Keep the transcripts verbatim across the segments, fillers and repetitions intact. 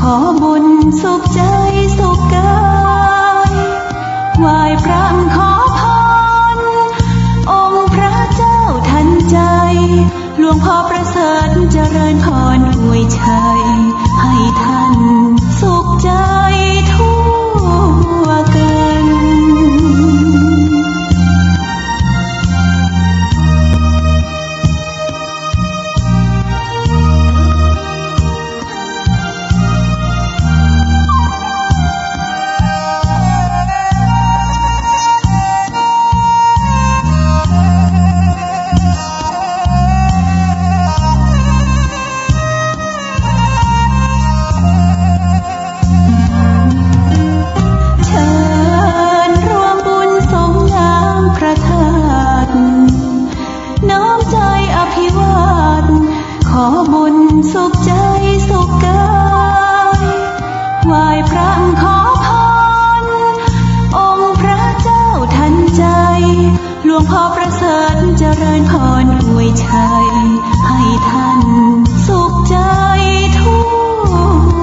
ขอบุญสุขใจ๋สุขก๋าย ไหว้พระขอพร องค์พระเจ้าทันใจ๋ หลวงพ่อประเสริฐเจริญพรอวยชัย ให้ท่านสุขใจ๋ทั่วกั๋น เชิญร่วมบุญสงน้ำพระธาตุ น้อมใจ๋อภิวาท ขอบุญสุขใจ๋สุขก๋าย ไหว้พระขอพร องค์พระเจ้าทันใจ๋ หลวงพ่อประเสริฐเจริญพรอวยชัย ให้ท่านสุขใจ๋ทั่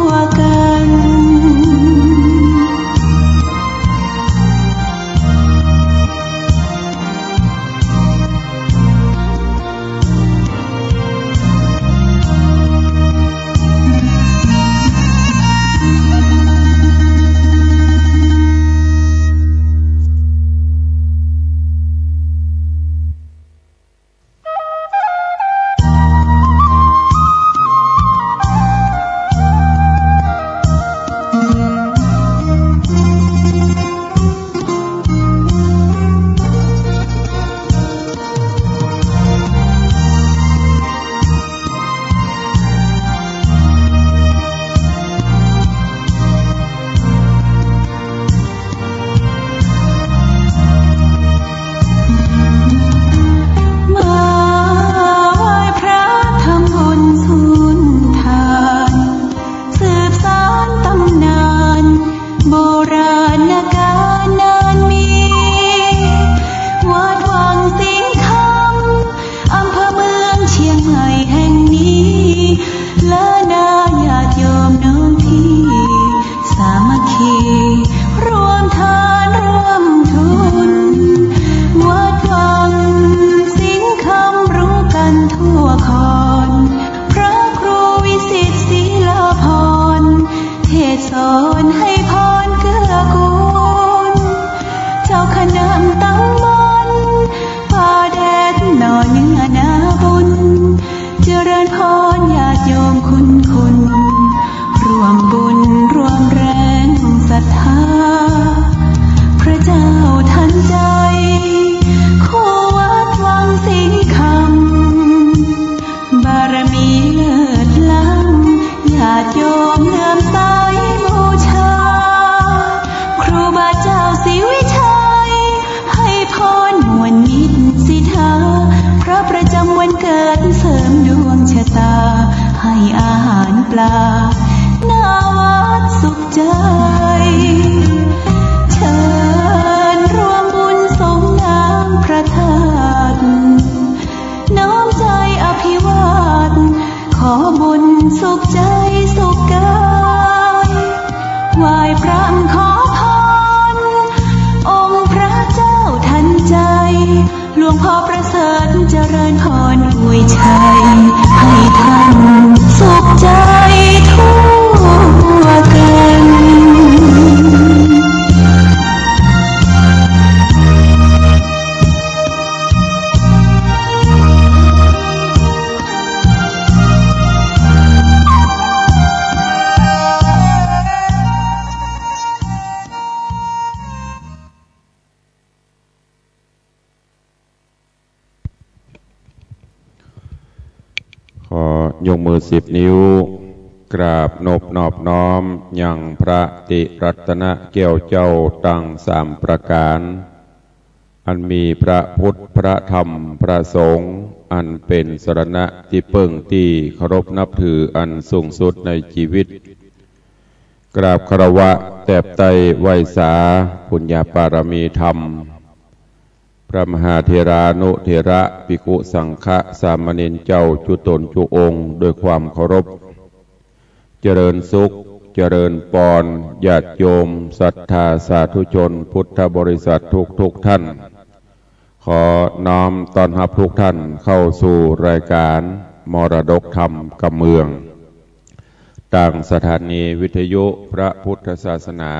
วกั๋น มาไหว้พระทำบุญสุนทาน สืบสานต๋ำนาน โบราณก๋าลนานมี วัดวังสิงห์คำ อำเภอเมืองเชียงใหม่แห่งนี้ เล้อนาญาติโยมน้องพี่ สามัคคี ร่วมทานร่วมทุน วัดวังสิงห์คำรู้กั๋นทั่วคอน พระครูวิสิทธิ์ศรีลาภรณ์ เทศน์สอนให้พรเกื้อกูล เจ้าคณะตำบลป่าแดดหน่อเนื้อนาบุญ เจริญพรญาติโยมคุณคุณ ร่วมบุญร่วมแรงศรัทธา พระเจ้าทันใจ๋ คู่วัดวังสิงห์คำ บารมีเลิศล้ำ ญาติโยมเลื่อมใสบูชา ครูบาเจ้าศรีวิชัย ให้พรม่วนมิตรสิทธา พระประจำวันเกิดเสริมดวงชะตา ให้อาหารปลา หน้าวัดสุขใจ๋ เชิญร่วมบุญสงน้ำพระธาตุ น้อมใจ๋อภิวาท ขอบุญสุขใจ๋สุขก๋าย ไหว้พระขอพร องค์พระเจ้าทันใจ๋ หลวงพ่อประเสริฐเจริญพรอวยชัย ให้ท่านสุขใจ๋ทั่วกั๋น ขอยกมือสิบนิ้ว กราบนบนอบน้อมยังพระติรัตนแก้วเจ้าตังสามประก๋าน อันมีพระพุทธ พระธรรม พระสงฆ์ อันเป๋นสรณะตี้เปิ้งตี้เคารพนับถืออันสูงสุดในจีวิต กราบคารวะแตบไต้ไหว้สาปุญญาปารมีธรรม พระมหาเถรานุเถระ ภิกขุสังฆะ สามเณรเจ้าจุ๊ต๋นจุ๊องค์ ด้วยความเคารพ เจริญสุข เจริญปอนญาติโยมศรัทธาสาธุชนพุทธบริษัททุกๆท่าน ขอน้อมต้อนฮับทุกท่านเข้าสู่รายก๋านมรดกธรรมกำเมือง ตางสถานีวิทยุพระพุทธศาสนา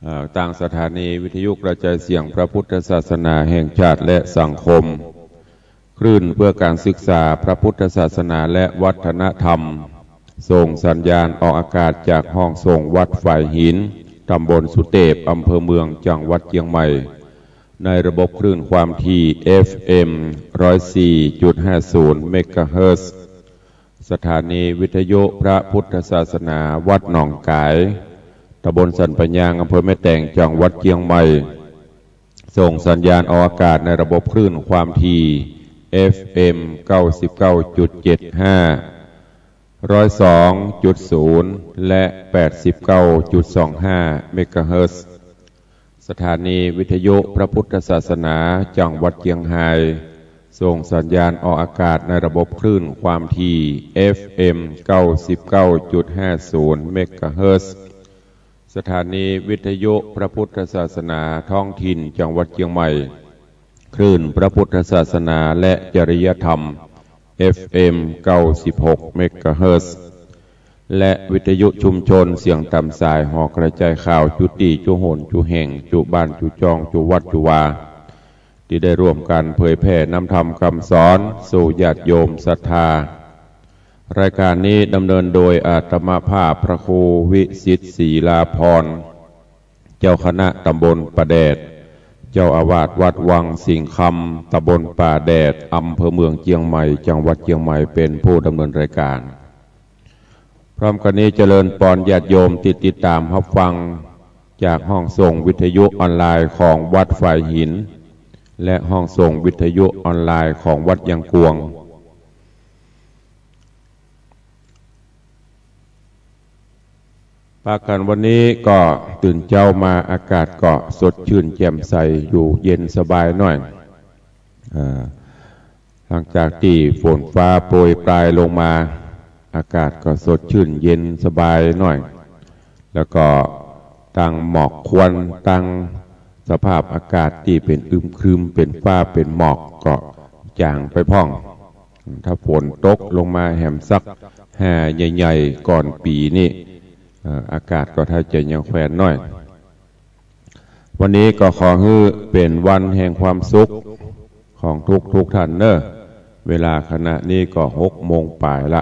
เอ่อ ตางสถานีวิทยุกระจายเสียงพระพุทธศาสนาแห่งชาติและสังคม คลื่นเพื่อการศึกษาพระพุทธศาสนาและวัฒนธรรม ส่งสัญญาณออกอากาศจากห้องส่งวัดฝายหิน ตำบลสุเตพ อำเภอเมือง จังหวัดเจียงใหม่ ในระบบคลื่นความถี่ เอฟเอ็ม ร้อยสี่จุดห้าศูนย์ เมกะเฮิรตซ์ สถานีวิทยุพระพุทธศาสนาวัดหนองก๋าย ตำบลสันป่ายยาง อำเภอแม่แตง จังหวัดเจียงใหม่ ส่งสัญญาณออกอากาศในระบบคลื่นความถี่ เอฟเอ็ม เก้าสิบเก้าจุดเจ็ดห้า ร้อยสองจุดศูนย์ และ แปดสิบเก้าจุดสองห้า เมกะเฮิรตซ์ สถานีวิทยุพระพุทธศาสนาจังหวัดเจียงฮาย ส่งสัญญาณออกอากาศในระบบคลื่นความถี่ เอฟเอ็ม เก้าสิบเก้าจุดห้าศูนย์ เมกะเฮิรตซ์ สถานีวิทยุพระพุทธศาสนาท้องถิ่นจังหวัดเจียงใหม่ คลื่นพระพุทธศาสนาและจริยธรรม เอฟเอ็ม เก้าสิบหก เมกะเฮิรตซ์ และวิทยุชุมชนเสียงต๋ามสายหอกระจายข่าวจุตี้จุหนจุแห่งจุบ้านจุจองจุวัดจุวา ตี้ได้ร่วมกั๋นเผยแผ่นำธรรมกำสอนสู่ญาติโยมศรัทธา รายก๋านนี้ดำเนินโดยอาตมาภาพพระครูวิสิทธิ์ศรีลาภรณ์ เจ้าคณะตำบลป่าแดด เจ้าอาวาสวัดวังสิงห์คำ ตำบลป่าแดด อำเภอเมืองเจียงใหม่ จังหวัดเจียงใหม่ เป๋นผู้ดำเนินรายก๋าน พร้อมกั๋นนี้เจริญปอนญาติโยมตี้ติดต๋ามฮับฟังจากห้องส่งวิทยุออนไลน์ของวัดฝายหิน และห้องส่งวิทยุออนไลน์ของวัดยางกวง ปากั๋นวันนี้ก็ตื่นเจ๊ามาอากาศก็สดชื่นแจ่มใสอยู่เย็นสบายหน้อย อ่า หลังจากตี้ฝนฟ้าโปรยปรายลงมา อากาศก็สดชื่นเย็นสบายหน้อย แล้วก็ตังหมอกควัน ตังสภาพอากาศตี้เป๋นอึมครึม เป๋นฟ้าเป๋นหมอกก็จางไปพ่อง ถ้าฝนตกลงมาแหมสักหาใหญ่ๆ ก่อนปี๋นี้ เอ่อ อากาศก็ถ้าจะยังแควนหน้อย วันนี้ก็ขอหื้อเป๋นวันแห่งความสุขของทุกๆท่านเน่อ เวลาขณะนี้ก็หกโมงป๋ายละ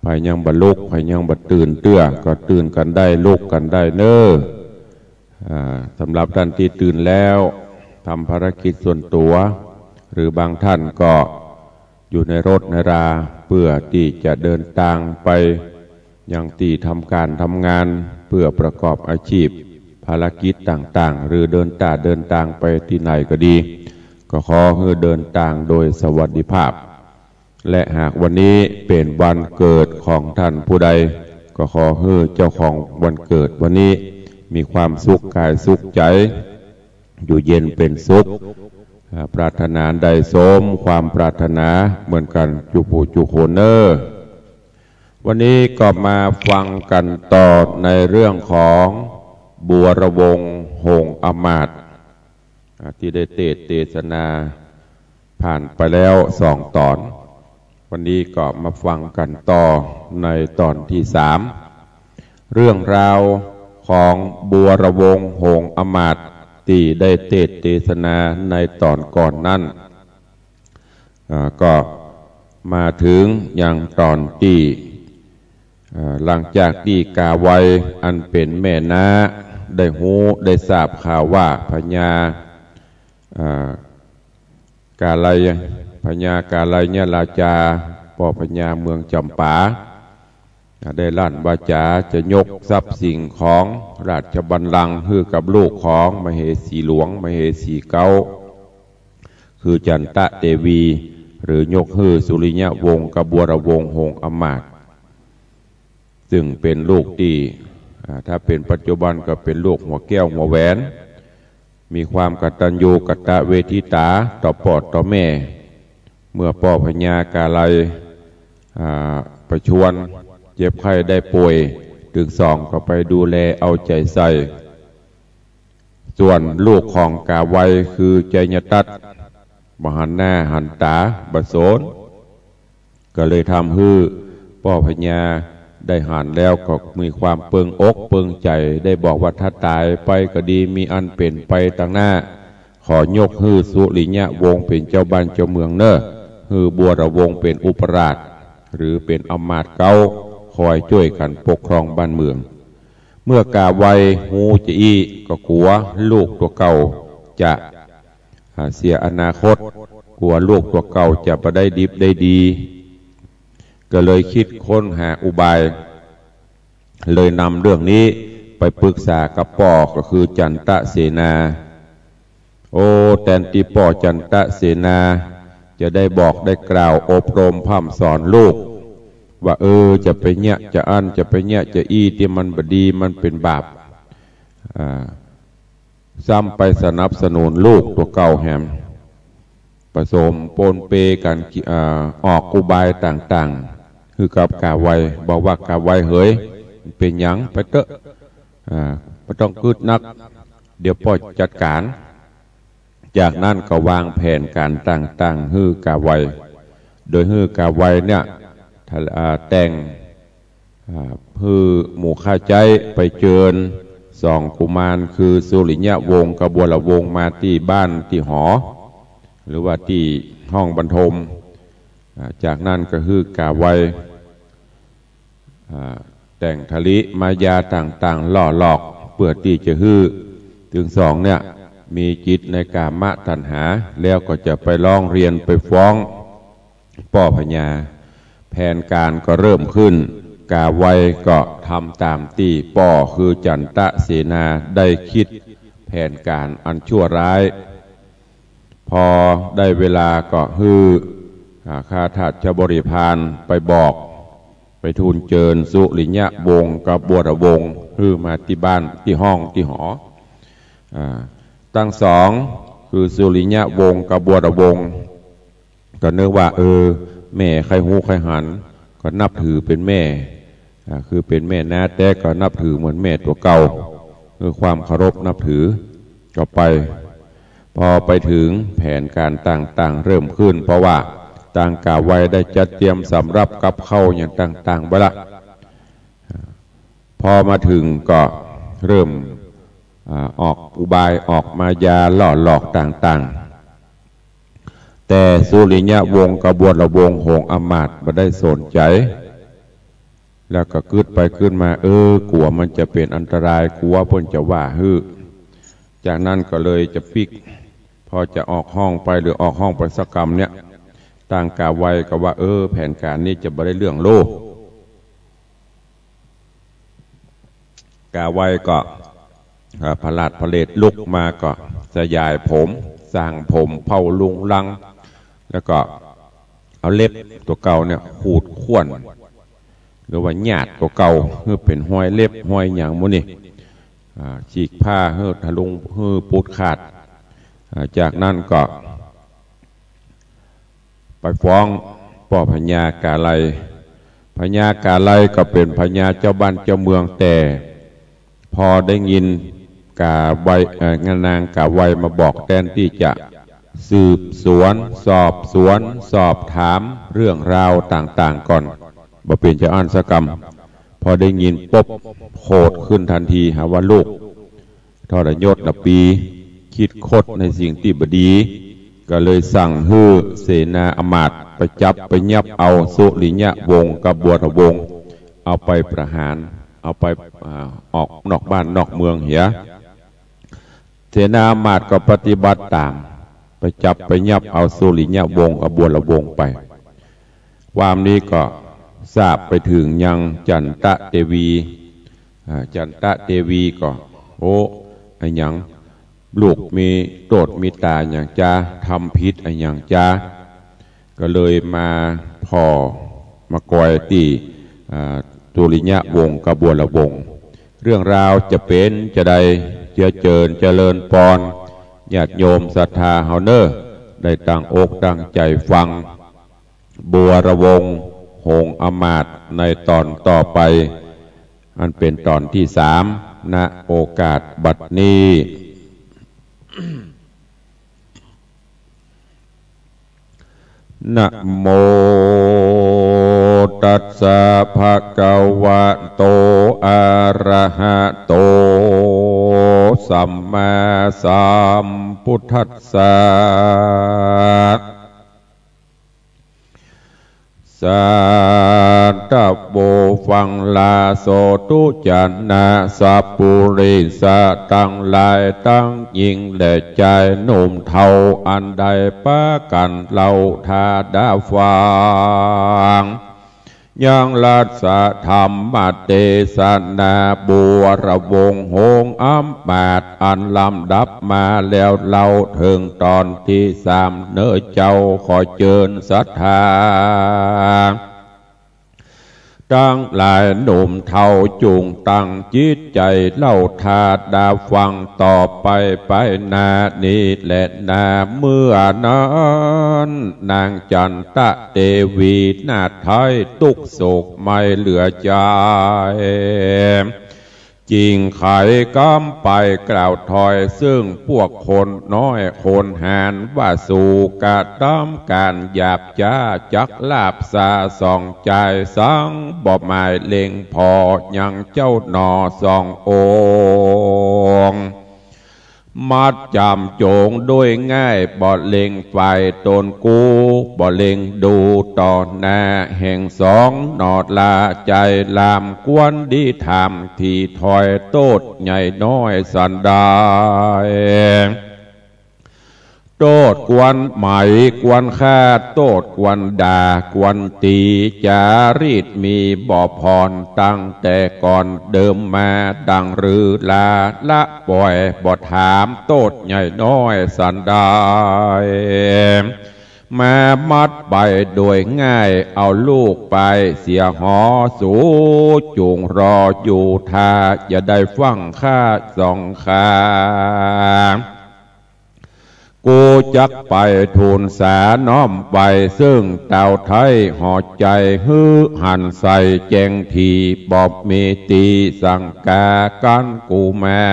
ใผยังบ่ลุก ใผยังบ่ตื่นเตื้อ ก็ตื่นกั๋นได้ ลุกกั๋นได้เน่อ อ่า สำหรับต้านตี้ตื่นแล้ว ทำภารกิจส่วนตั๋ว หรือบางต้านก็อยู่ในรถในรา เปื้อตี้จะเดินตางไปยังตี้ทำก๋านทำงาน เปื้อประกอบอาชีพภารกิจต่างๆ หรือเดินตา เดินตางไปตี้ไหนก็ดี ก็ขอหื้อเดินตางโดยสวัสดิภาพ และหากวันนี้เป๋นวันเกิดของต้านผู้ใด ก็ขอหื้อเจ้าของวันเกิดวันนี้มีความสุขก๋ายสุขใจ๋ อยู่เย็นเป๋นสุข อ่า ปรารถนาใดสมความปรารถนาเหมือนกั๋นจุผู้จุคนเน่อ วันนี้ก็มาฟังกั๋นต่อในเรื่องของบัวรวงศ์หงส์อำมาตย์ อ่า ตี้ได้เตสน์เตสนาผ่านไปแล้วสองต๋อน วันนี้ก็มาฟังกั๋นต่อในต๋อนตี้สาม เรื่องราวของบัวรวงศ์หงส์อำมาตย์ตี้ได้เตสน์เตสนาในต๋อนก่อนนั้น อ่า ก็มาเถิงยังต๋อนตี้ อ่า หลังจากตี้ก๋าไวอันเป๋นแม่น้าได้ฮู้ได้ทราบข่าวว่าพญา อ่า ก๋าไลย พญาก๋าไลยราชา ป้อพญาเมืองจ๋ำปา อ่า ได้ลั่นวาจ๋าจะยกทรัพย์สิ่งของราชบัลลังก์หื้อกับลูกของมเหสีหลวง มเหสีเก๊า คือจันตะเตวี หรือยกหื้อสุริยวงศ์กับบัวรวงศ์หงส์อำมาตย์ ซึ่งเป๋นลูกตี้ อ่า ถ้าเป๋นปัจจุบันก็เป๋นลูกหัวแก้วหัวแหวน มีความกตัญญูกตเวทิตาต่อป้อต่อแม่ เมื่อป้อพญาก๋าไลย อ่า ประชวร เจ็บไข้ได้ป่วย ตึงสองก็ไปดูแลเอาใจ๋ใส่ ส่วนลูกของก๋าไวคือไชยทัตติ บ่หันหน้าหันต๋า บ่สน ก็เลยทำหื้อป้อพญาได้หันแล้วก็มีความเปิงอกเปิงใจ๋ ได้บอกว่าถ้าต๋ายไปก็ดี มีอันเป๋นไปตางหน้า ขอยกหื้อสุริยะวงศ์เป๋นเจ้าบ้านเจ้าเมืองเน่อ หื้อบัวระวงศ์เป๋นอุปราช หรือเป๋นอำมาตย์เก๊า คอยจ้วยกั๋นปกครองบ้านเมือง เมื่อก๋าไวฮู้จาอี้ก็กั๋วลูกตั๋วเก่าจะ อ่า เสียอนาคต กั๋วลูกตั๋วเก่าจะบ่ได้ดิบได้ดี ก็เลยกึ๊ดค้นหาอุบาย เลยนำเรื่องนี้ไปปรึกษากับป้อก็คือจันตะเสนา โอ้ แตนตี้ป้อจันตะเสนาจะได้บอกได้กล่าวอบรมพร่ำสอนลูก ว่า เออ จะไปเยียะจะอั้น จะไปเยียะจะอี้ตี้มันบ่ดี มันเป๋นบาป อ่า ซ้ำไปสนับสนุนลูกตั๋วเก่าแหม ผสมปนเปกั๋น อ่า ออกอุบายต่างๆ หื้อกับก๋าไว บอกว่าก๋าไวเหย เป๋นหยังไปเต๊อะ อ่า บ่ต้องกึ๊ดนัก เดี๋ยวป้อจัดก๋าน จากนั้นก็วางแผนก๋านต่างๆ หื้อก๋าไว โดยหื้อก๋าไวเนี่ย อ่า แต่ง อ่า หื้อหมู่ข้าใจ๊ไปเจิญสองกุมาร คือสุริยะวงศ์กับบัวระวงศ์มาตี้บ้านตี้หอ หรือว่าตี้ห้องบรรทม อ่า จากนั้นก็หื้อก๋าไว อ่า แต่งถลิมายาต่างๆ ล่อหลอก เปื้อตี้จะหื้อตึงสองเนี่ย มีจิตในกามตัณหา แล้วก็จะไปร้องเรียนไปฟ้อง ป้อพญา แผนก๋านก็เริ่มขึ้น ก๋าไวก็ทำต๋ามตี้ป้อคือจันตะเสนาได้กึ๊ดแผนก๋านอันชั่วร้าย พอได้เวลาก็หื้อ อ่า ข้าทาสบริพารไปบอก ไปทูลเจิญสุริยะวงศ์กับบัวระวงศ์ หื้อมาตี้บ้านตี้ห้องตี้หอ อ่า ตึงสอง คือสุริยะวงศ์กับบัวระวงศ์ ก็นึกว่า เออ แม่ใค่ฮู้ใค่หัน ก็นับถือเป๋นแม่ อ่า คือเป๋นแม่นา แต่ก็นับถือเหมือนแม่ตั๋วเก่า คือความเคารพนับถือ ก็ไป พอไปเถิงแผนก๋านต่างๆ เริ่มขึ้น เพราะว่าตางก๋าไวได้จัดเตรียมสำรับกับข้าวหยังต่างๆ ไว้ละ พอมาเถิงก็เริ่ม อ่า ออกอุบายออกมายาล่อหลอกต่างๆ แต่สุริยะวงศ์กับบัวระวงศ์หงส์อำมาตย์บ่ได้สนใจ๋ แล้วก็กึ๊ดไปกึ๊ดมา เออ กั๋วมันจะเป๋นอันตราย กั๋วเปิ้นจะว่าหื้อ จากนั้นก็เลยจะปิ๊ก พอจะออกห้องไปหรือออกห้องไปสักกำเนี่ย ตางก๋าไวก็ว่า เออ แผนก๋านนี้จะบ่ได้เรื่องโล ก๋าไวก็ อ่า ผลาดผลเรศลุกมาก็สยายผม สร้างผมเผ้าลุงลัง แล้วก็เอาเล็บตั๋วเก่าเนี่ยขูดข่วน หรือว่าหยาดตั๋วเก่า หื้อเป๋นฮอยเล็บฮอยหยังหมู่นี้ อ่า ฉีกผ้าหื้อทะลุง หื้อปูดขาด อ่า จากนั้นก็ ไปฟ้องป้อพญาก๋าไล พญาก๋าไลก็เป๋นพญาเจ้าบ้านเจ้าเมือง แต่พอได้ยินก๋าไว เอ่อ นางก๋าไวมาบอก แตนตี้จะสืบสวน สอบสวน สอบถามเรื่องราวต่างๆ ก่อน บ่เป๋นจาอั้นสักกำ พอได้ยินปุ๊บ โขดขึ้นตันที หาว่าลูก ทรยศนะปี กึ๊ดคดในสิ่งตี้บ่ดี ก็เลยสั่งหื้อเสนาอำมาตย์ไปจับไปยับเอาสุริยะวงศ์กับบัวระวงศ์ เอาไปประหาร เอาไป อ่า ออกนอกบ้านนอกเมืองเหีย เสนาอำมาตย์ก็ปฏิบัติต๋าม ไปจับไปยับเอาสุริยะวงศ์กับบัวระวงศ์ไป ความนี้ก็ทราบไปเถิงยังจันตะเตวี อ่า จันตะเตวีก็ โอ้ อะหยัง ลูกมีโต้ษมีต๋าอะหยังจา ทำผิดอะหยังจา ก็เลยมาผ่อ มากอยตี้ อ่า สุริยะวงศ์กับบัวระวงศ์ เรื่องราวจะเป๋นจาใด เจื้อเจิญเจริญปอน ญาติโยมศรัทธาเฮาเน่อ ได้ตั้งอกตั้งใจ๋ฟัง บัวระวงศ์ หงส์อมาตย์ในตอนต่อไป อันเป๋นตอนตี้สาม ณ โอกาสบัดนี้ นะโมตัสสะ ภะคะวะโต อะระหะโต สัมมาสัมพุทธัสสะ สาธุ ฟังลาโสธุ จะนะ สัพปุริสะตังหลาย ตังญิงและจายหนุ่มเฒ่า อันได้ปากั๋นเล่าถ้าดาฟัง ยังรัตถธรรมเตสนา บูรวงศ์หงส์อมาตย์ อันลำดับมาแล้วเล่า เถิงตอนตี้สาม เน่อเจ้า ขอเจิญศรัทธา ตังหลายหนุ่มเฒ่า จุ่งตั้งจิตใจ๋เล่าถ้าดาฟัง ต่อไปไปหน้านี้แลนา เมื่อนั้น นางจันตะเตวีนาฏไท้ ตุ๊กข์โศกไม่เหลือใจ๋ จึงไขก๊ำไปกล่าวถอย ซึ่งพวกคนน้อยคนหาญว่า สูกระตำก๋านหยาบจ๊า จักลาบสาสองจาย สังบ่หมายเล็งผ่อยังเจ้าหนอสององค์ มัดจ๋ำโจ๋งโดยง่าย บ่เล็งฝ่ายต๋นกู้ บ่เล็งดูต่อหน้าแห่งสองหนอ ละใจ๋ลาม ควรดีถาม ตี้ถ้อยโต้ษใหญ่น้อยสันใด โต้ษควรไหม ควรฆ่า โต้ษควรด่า ควรตี๋ จารีตมีบ่ผ่อน ตั้งแต่ก่อนเดิมมา ดังหรือลา ละป่อย บ่ถาม โต้ษใหญ่น้อยสันใด มามัดไปโดยง่าย เอาลูกไปเสียหอ สูจุ่งรออยู่ถ้า อย่าได้ฟั่งข้าสองข้า กูจักไปทูลสาน้อมไป ซึ่งเต่าไท้หอใจ๋ หื้อหันใส่แจ้งถี่ บ่มีตี้สังกากั๋นกูมา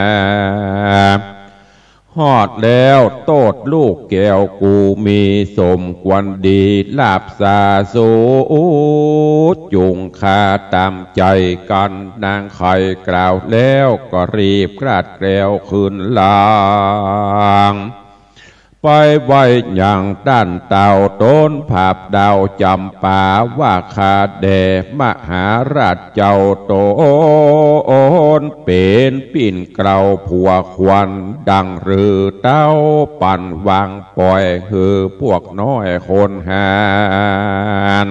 ฮอดแล้วโต้ษลูกแก้วกูมี สมควรดีลาบสา สูจุ่งข้าต๋ามใจ๋กั๋น นางไขกล่าวแล้วก็รีบคลาดแคล้วคืนหลัง ไปไหว้ยังต้านเต่าต๋นผาบดาวจ๋ำปา ว่าข้าแด่มหาราชเจ้า ต๋นเป๋นปิ้นเกล้าผัวขวัญ ดังหรือเต้าปันวางป่อย หื้อพวกน้อยคนหาญ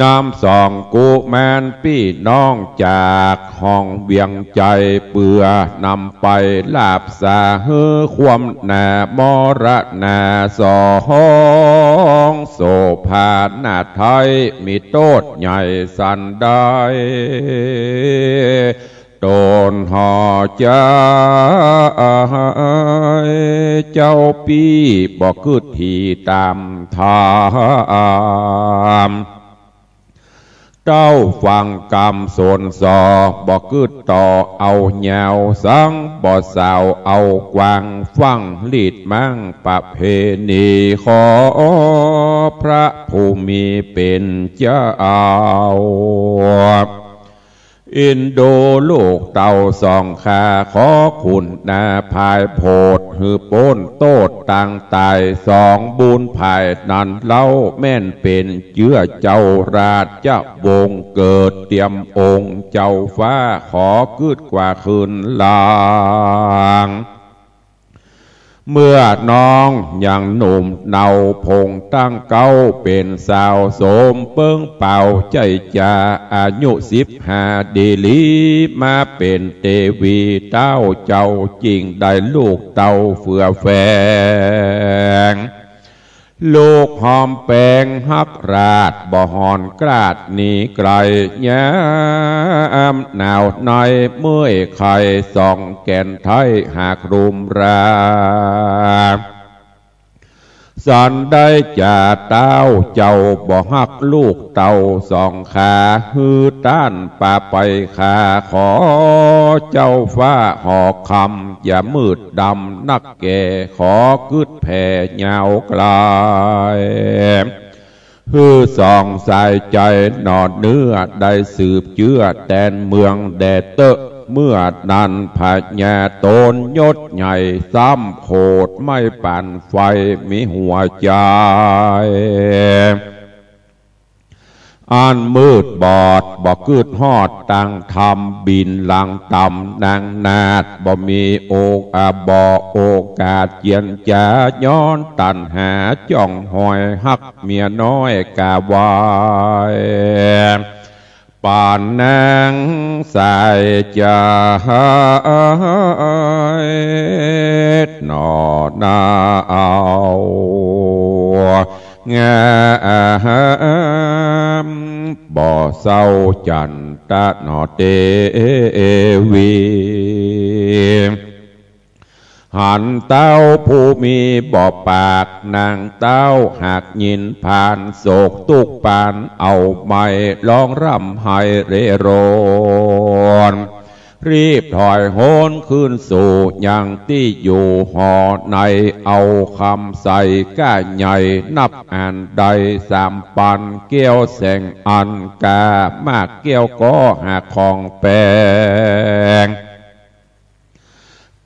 นำสองกุมารปี้น้องจากห้องเวียงใจ๋ เปื้อนำไปลาบสา หื้อความหน้ามรณาสอง โสภานาฏไท้มีโต้ษใหญ่สันใด ต๋นหอใจ๋เจ้าปี้ บ่กึ๊ดตี้ต๋ามธรรม เต้าฟังกำสนสอ บ่กึ๊ดต่อเอายาว สังบ่สาวเอากว้าง ฟั่งลีดมั่งประเพณี ขอพระผู้มีเป๋นเจ้า อินดูลูกเต้าสองข้า ขอคุณนาภายโผด หื้อป๊นโต้ษตางต๋าย สองบุญภายนั้นเล่า แม่นเป๋นเจื้อเจ้าราชวงศ์เกิด เตียมองค์เจ้าฟ้า ขอกึ๊ดกว่าคืนหลัง เมื่อน้องยังหนุ่มเนา พงตั้งเก๊าเป๋นสาว สมเปิ้งเป่าใจ๊จ๋า อายุสิบห้าดีหลี มาเป๋นเตวี เต้าเจ้าจึ่งได้ลูกเต้าเฟื่อแฝง ลูกหอมแปงฮักราช บ่ห่อนกล้าดหนีไก๋ ยามหนาวในเมื่อยไข้ สองแก่นไท้หากรุมรา สันใดจะเต้าเจ้าบ่ฮักลูกเต้าสองขา หื้อต้านปาไปขา ขอเจ้าฟ้าหอกคำ อย่ามืดดำนักแก่ ขอกึ๊ดแผ่ยาวไกล หื้อส่องสายใจ๋หน่อเนื้อ ได้สืบเจื้อแตนเมืองแด่เต๊อะ เมื่อนั้นพญาโตนยศใหญ่ ซ้ำโขดไม้ปั่นไฟมีหัวใจ๋ อันมืดบอดบ่กึ๊ดฮอดตางธรรม บินหลังต่ำนางนาฏ บ่มีโอ อา บ่โอกาสเจียรจ๋า ย้อนตัณหาจ้องหอยฮักเมียน้อยกาไว้ ปานนางสายใจ๋หน่อนาเอา งามบ่เศร้าจั๋นตะหน่อเตวี หันเต้าผู้มีบ่ปาก นางเต้าหากยินผ่าน โศกตุ๊กข์ปานเอาไม้ ฮ้องร่ำไห้เร่ร่อน รีบถอยโหนคืนสู่ยังตี้อยู่หอใน เอาคำใส่ก้าใหญ่ นับอันได้สามปัน แก้วแสงอันกามาก แก้วก็หากของแปง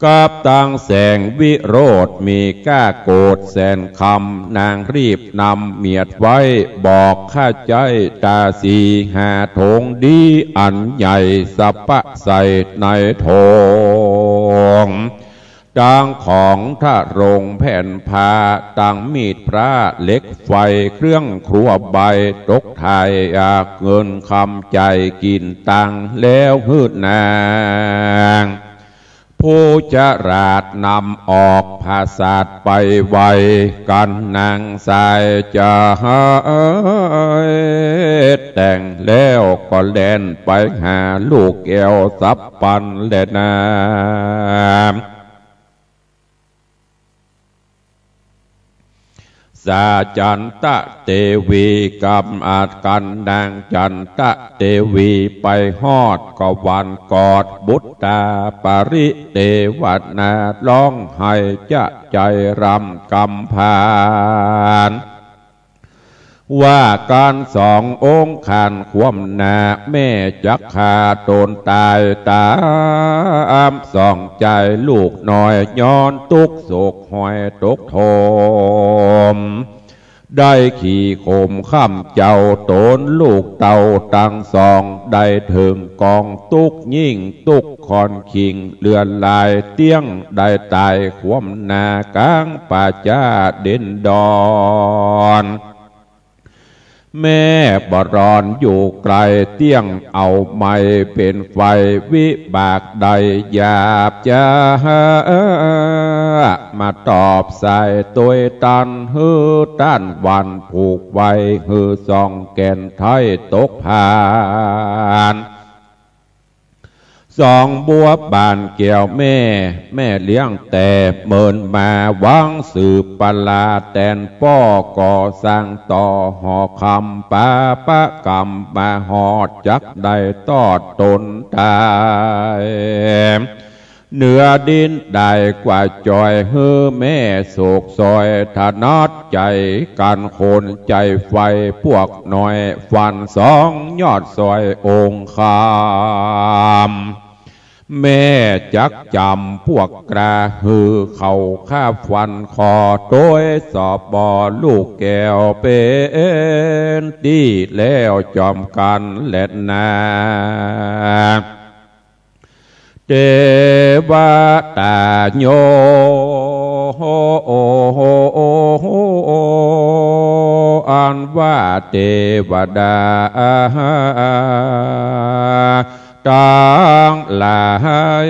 กับตังแสงวิโรจน์มีก้าโกศแสนคำ นางรีบนำเมียดไว้ บอกข้าใจ๊ต๋าสีหาถงดีอันใหญ่ สะปะใส่ในถง ตังของทะรงแผ่นผ้า ตังมีดพระเหล็กไฟ เครื่องครัวใบตกถ่าย อักเงินคำจ่ายกิ๋นตัง แล้วหื้อนาง ผู้ฉลาดนำออกผาสาทไปไว กันนางสายใจ๋หายแต่งแล้วก็แล่นไปหาลูกแก้วสับปันแลนา สาจั๋นตะเตวี กำอัดกันนางจั๋นตะเตวี ไปฮอดก็หวันกอดบุตตาปริเตวนา ฮ้องไห้จะใจ๋รำกำพาน ว่ากั๋นสององค์ ขานความหน้า แม่จักฆ่าต๋นต๋ายต๋าม สองใจ๋ลูกน้อย ย้อนตุ๊กข์โศกหอยตกถม ได้ขี่ข่มคว่ำเจ้าต๋น ลูกเต้าตังสอง ได้เถิงก๋องตุ๊กข์ยิ่ง ตุ๊กข์ค่อนขิงเลือดลายเตี้ยง ได้ต๋ายความหน้าก๋างป่าจ๊าเด่นดอน แม่บ่รอนอยู่ไกลเตี้ยง เอาไม้เป๋นไฟ วิบากได้หยาบจ๊า มาตอบสายตวยตัน หื้อต้านหวันผูกไว้ หื้อสองแก่นไท้ตกผาน สองบัวบานแก้วแม่ แม่เลี้ยงแต่เมินมา หวังสืบปราแตนป้อ ก่อสร้างต่อหอคำ ปาปะกรรมมาฮอด จักได้ตอดต๋นต๋าย เหนือดินได้กว่าจอย หื้อแม่โศกซอย ถนัดใจ๋กั๋นคนใจ๋ไฟ พวกน้อยฟันสองยอดซอยองค์คำ แม่จักจ๋ำพวกกล้า หื้อเขาฆ่าฟันคอ ตวยสอบบ่ลูกแก้วเป๋นตี้ แล้วจอมกั๋นแลนา เตวะตาโย อันว่าเตวดาตังหลาย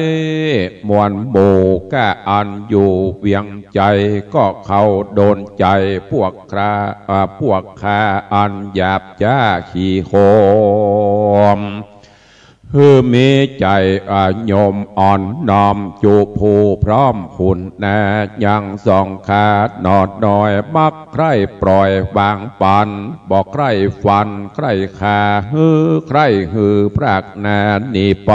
มวลหมู่ก้าอันอยู่เวียงใจ๋ ก็เขาโดนใจ๋พวกครา อ่า พวกข้าอันหยาบจ๊าขี้โหม หื้อมีใจ๋อะยมอ่อนน้อมจุผู้พร้อมคุณนา ยังสองข้าหนอน้อยมักใคร่ปล่อยวางปัน บ่ใคร่ฟันใคร่ฆ่า หื้อใคร่หื้อพรากนาหนีไป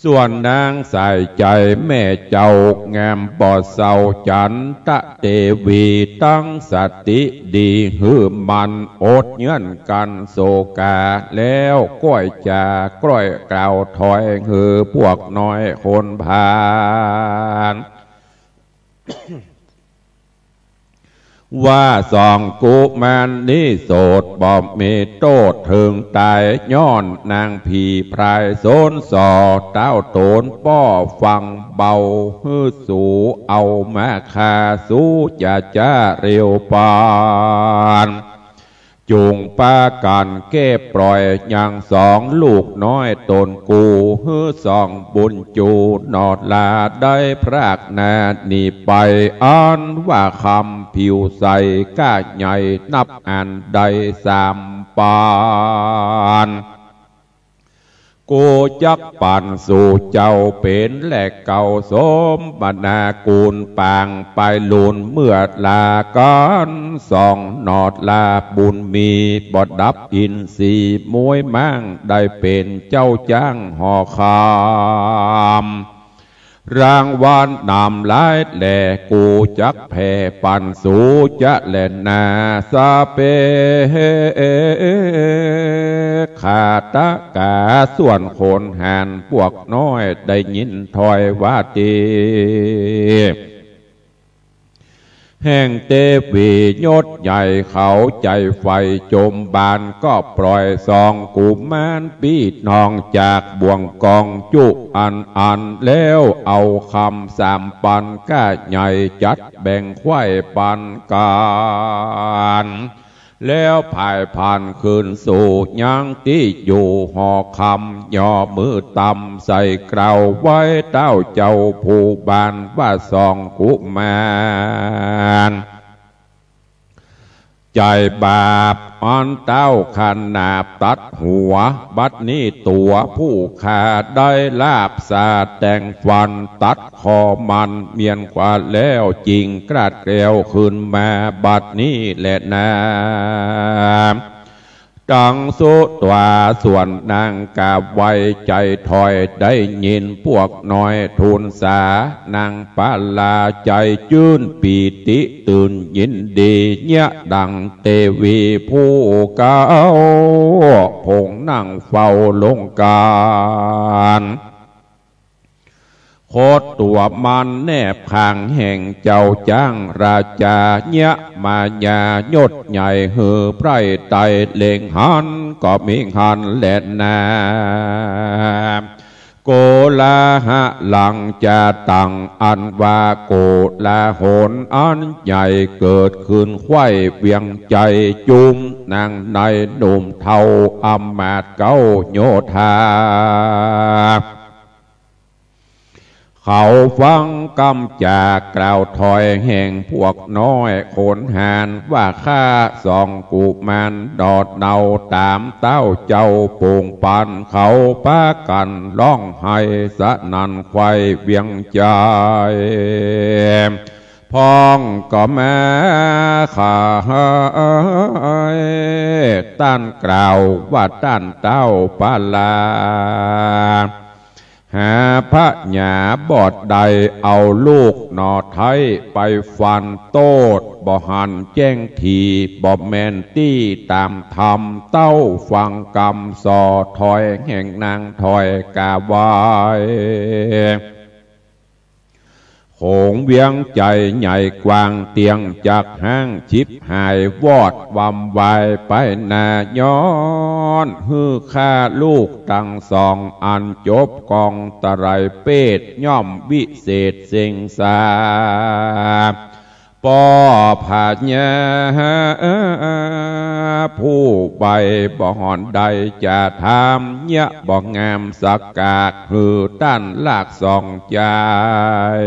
ส่วนนางสายใจ๋แม่เจ้างามบ่เศร้า จันตะเตวีตั้งสติดี หื้อมันอดเยื่อนกั๋นโศกา แล้วก้อยจาก้อยกล่าวถอย หื้อพวกน้อยคนผ่าน ว่าสองกุมารนี้โสดบ่มีโต้ษเถิงต๋าย ย้อนนางผีพรายสนส่อ เต้าโตนป้อฟังเบา หื้อสูเอามาฆ่า สูจะจ๊าเร็วปาน จุ่งปากั๋นเก็บปล่อยยังสองลูกน้อยต๋นกู หื้อสองบุญจูหนอลาได้พรากนาหนีไป อันว่าคำผิวใสก้าใหญ่นับอันได้สามปาน กูจักปั๋นสู่เจ้าเป๋นแลเก่า สมนากู๋นปางปายลุน เมื่อลากั๋นสองหนอลาบุญมี บ่ดับอินทรีย์มวยม้าง ได้เป๋นเจ้าจ๊างหอคำ รางวัลนำหลายแล กูจักแผ่ปั๋นสูจะแลนา สะเปะขะตะกา ส่วนคนหาญพวกน้อยได้ยินถ้อยว่าตี้ แห่งเตวียศใหญ่เขาใจ๋ใฝ่จมบาน ก็ปล่อยสองกุมารปี้น้องจากบ่วงกองจุอันอัน แล้วเอาคำสามปันก้าใหญ่ จัดแบ่งไขว้ปันกั๋น แล้วผายพานคืนสู่ยังตี้อยู่หอคำ ย่อมือต่ำใส่เกล้าไหว้เต้าเจ้าผู้บาน ว่าสองกุมารใจ๋บาป อันเต้าขนาบตัดหัว บัดนี้ตั๋วผู้ข้าได้ลาบสาแตงฟัน ตัดคอมันเมี้ยนกว่าแล้ว จิ่งกราดแกล้วคืนมาบัดนี้แลนา ตังสุตวา ส่วนนางกราบไหว้ใจ๋ถอย ได้ยินพวกน้อยทูลสา นางปาลาใจ๋จื้นปีติตื่นยินดี เยียะดังเตวีผู้เก่า ผงนั่งเฝ้าลงก๋าน ขดตั๋วมันแนบข้างแห่งเจ้าจ๊างราชา เยียะมายายศใหญ่หื้อใผไตเล็งหัน ก็มีหันแลนา โกลาหะลังจะตัง อันว่าโกลาหลอันใหญ่เกิดขึ้นไขว้เวียงใจ๋ จุมนางในหนุ่มเฒ่าอำมาตย์เก๊าโยธา เขาฟังกำจากล่าวถ้อยแห่งพวกน้อยคนหาญ ว่าข้าสองกุมารหนอเนาต๋ามเต้าเจ้าโป่งปัน เขาปากั๋นฮ้องไห้สนั่นไขว้เวียงใจ๋ พ่องก็มา ข้าเอ๋ย ต้านกล่าวว่าต้านเต้าปาลา หาพญาบ่ได้ เอาลูกหนอไท้ไปฟันโต้ษ บ่หันแจ้งที บ่แม่นตี้ต๋ามธรรม เต้าฟังกำส่อถ้อยแห่งนางถอยกาไหว้ โขงเวียงใจ๋ใหญ่กว้างเตี้ยงจักฮ้าง ฉิบหายวอดวำวายไปนา ย้อนหื้อข้าลูกตังสองอันจบกองตะไลเปต ย่อมวิเศษเซ็งสา ป้อพญาผู้ใบบ่หอนได้จะถาม เยียะบ่งามสักกาก หื้อต้านลากสองจาย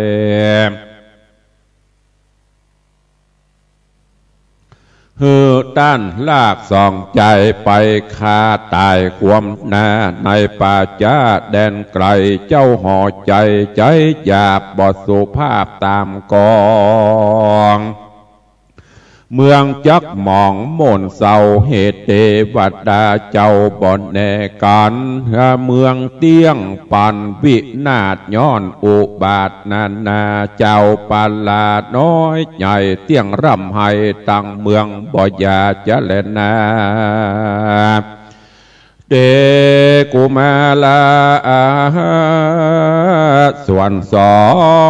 หื้อต้านลากสองใจ๋ไปข้าต๋ายความหน้า ในป่าจ๊าแดนไก๋ เจ้าห่อใจ๋ ใจ๋อยากบ่สุภาพต๋ามกอง เมืองจักหมองหม่นเศร้า เหตุเตวดาเจ้าบ่แน่กั๋น เมืองเตี้ยงปันวินาศ ย้อนอุบาทนานา เจ้าปาลาน้อยใหญ่ เตี้ยงร่ำไห้ตังเมือง บ่อย่าจะแลนา เตกุมารส่วนสอ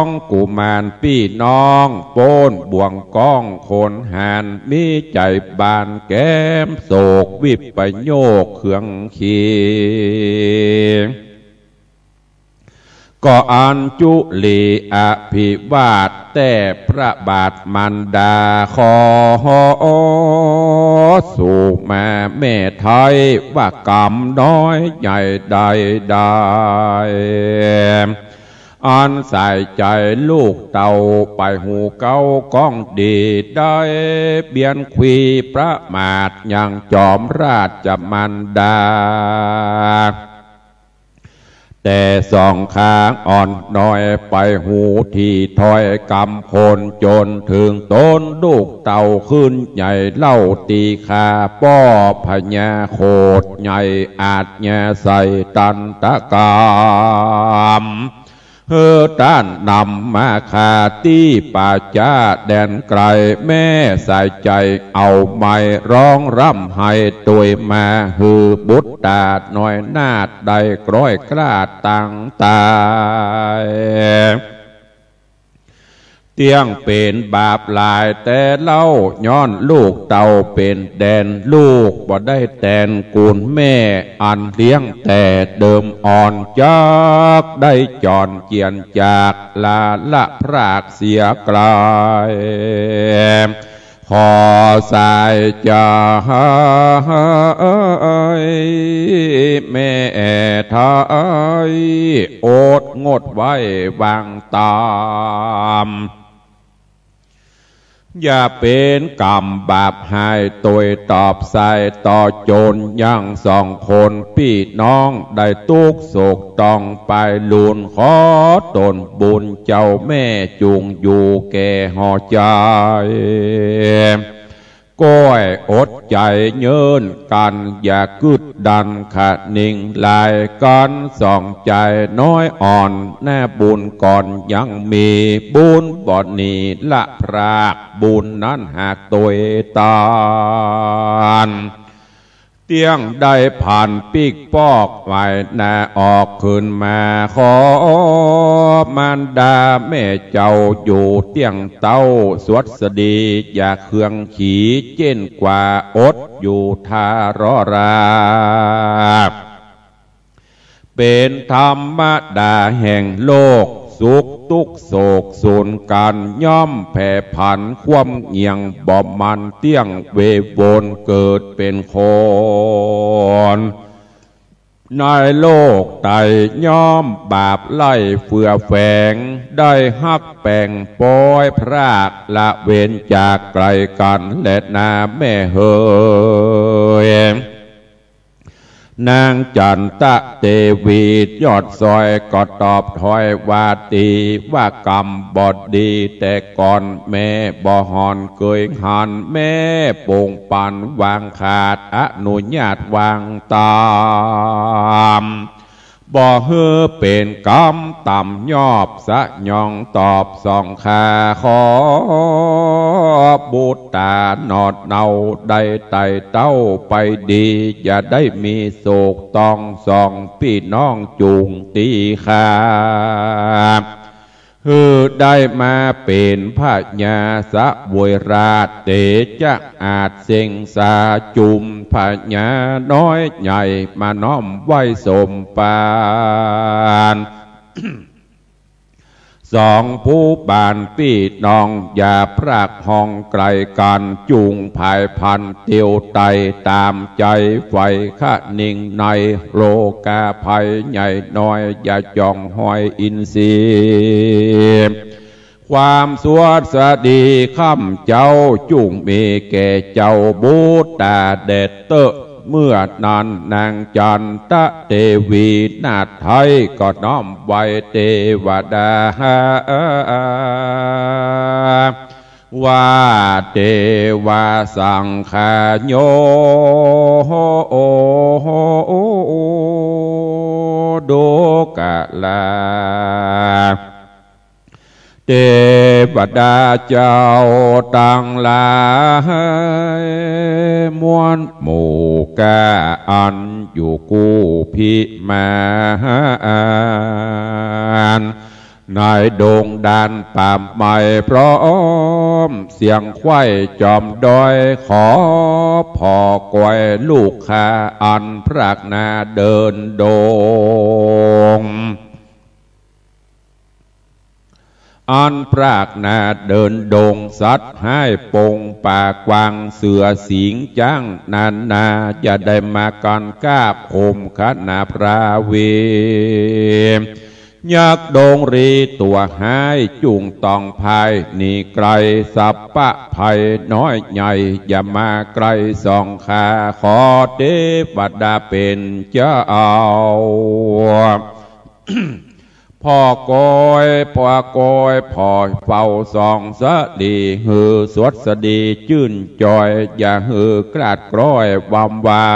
ง กุมารปี้น้อง ป๊นบ่วงก้องขนหาร มีใจ๋บานแก้มโศก วิปโยคเคืองเคียง ก็อัญจุลีอภิวาทแต๊พระบาทมารดา ขอสู่มาแม่ไท้ ว่ากรรมน้อยใหญ่ใดๆ อันสายใจ๋ลูกเต้าไปฮู้เก๊าก้องดี ได้เบียนควีประมาทยังจอมราชมารดา แต่สองข้างอ่อนน้อยไปฮู้ทีถ้อยกำคน จ๋นเถิงต๋นลูกเต้าขึ้นใหญ่เล่า ตี้ข้าป้อพญาโคตรใหญ่อาชญาใส่ตันตกรรม หื้อต้านนำมาข้าตี้ป่าจ๊าแดนไก๋ แม่สายใจ๋เอาไม้ร้องร่ำไห้ตวยมา หื้อบุตรต๋าน้อยนาฏได้กร้อยกล้าตังต๋าย เตี้ยงเป๋นบาปหลายแต่เล่า ย้อนลูกเต้าเป๋นแดน ลูกบ่ได้แตนกูลแม่ อันเลี้ยงแต่เดิมอ่อน จักได้จ๋อนเจียนจากลาละพรากเสียไก๋ ขอสายใจ๋ แม่ไท้ อดงดไว้วางต๋าม อย่าเป๋นกรรมบาปหายตวยตอบสายต่อจ๋น ยังสองคนปี้น้องได้ตุ๊กข์โศกต้องปายลูน ขอตนบุญเจ้าแม่จุ่งอยู่แก่ห่อใจ๋ ก้อยอดใจ๋เยินกั๋น อย่ากึ๊ดดันขะนิ่งหลายกั๋น สองใจ๋น้อยอ่อน หน้าบุญก่อนยังมี บุญบ่หนีละพราก บุญนั้นหากตวยตาน เตี้ยงได้ผันปิ๊กปอกไหวหน้าออกขึ้นมา ขอมารดาแม่เจ้าอยู่เตี้ยงเต้าสวัสดี อย่าเคืองขีเจ้นกว่าอดอยู่ทารอรา เป๋นธรรมดาแห่งโลก สุขตุ๊กข์โศกสูญกั๋น ย่อมแผ่ผันความเงี่ยง บ่มันเตี้ยงเววนเกิดเป๋นคน ในโลกไตย่อมบาปไล่เฟื่อแฝง ได้ฮักแป๋งป๊อยพราก ละเว้นจากไก๋กั๋นแลนาแม่เหย นางจันตะเตวียอดซอยก็ตอบถ้อยว่าตี้ ว่ากรรมบ่ดีแต่ก่อน แม่บ่ห่อนเกยหัน แม่ปงปันวางขาด อนุญาตวางต๋าม บ่หื้อเป๋นกรรมต่ำยอบ สยองตอบสองข้า ขอบุตรต๋าหนอดเนาได้ไต่เต้าไปดี อย่าได้มีโศกต้องสองปี้น้องจุ่งตี้ข้า หื้อได้มาเป๋นพญาเสวยราช เตจะอาจเซ็งสาจุ่ม พญาน้อยใหญ่มาน้อมไหว้สมปาน สองผู้บานปี้น้องอย่าพรากห่องไก๋กั๋น จุ่งผายพันเตียวไต่ต๋ามใจ๋ใฝ่คะนิ่งในโลกาภัยใหญ่น้อย อย่าจ่องหอยอินทรีย์ ความสวัสดีข้ามเจ้าจุ่งมีแก่เจ้าบุตรตาแดดเต๊อะ เมื่อนั้นนางจันตะเตวีนาถไทยก็น้อมไหว้เตวดา ว่าเตวาสังคาโย ดูกะลา เตวดาเจ้าตังหลาย มวลหมู่ก้าอันอยู่กู้พิมาน ในดงดานป่าไม้พร้อม เสียงไขว้จอมดอย ขอผ่อกอยลูกข้าอันพรากหน้าเดินดง อันพรากหน้าเดินดง สัตว์ฮ้ายปงป่ากว้าง เสือสิงห์จ๊างนานา อย่าได้มากั๋นกาบโหมขณะพระเว ยักษ์ดงรีตั๋วฮ้าย จุ่งต้องพ่ายหนีไกล สัพพะภัยน้อยใหญ่ อย่ามาใกล้สองข้า ขอเตวดาเป๋นเจ้า ผ่อกอย ผ่อกอย ผ่อเฝ้าส่องสะดี หื้อสดสะดีจื้นจอย อย่าหื้อกลาดกร้อยวำวา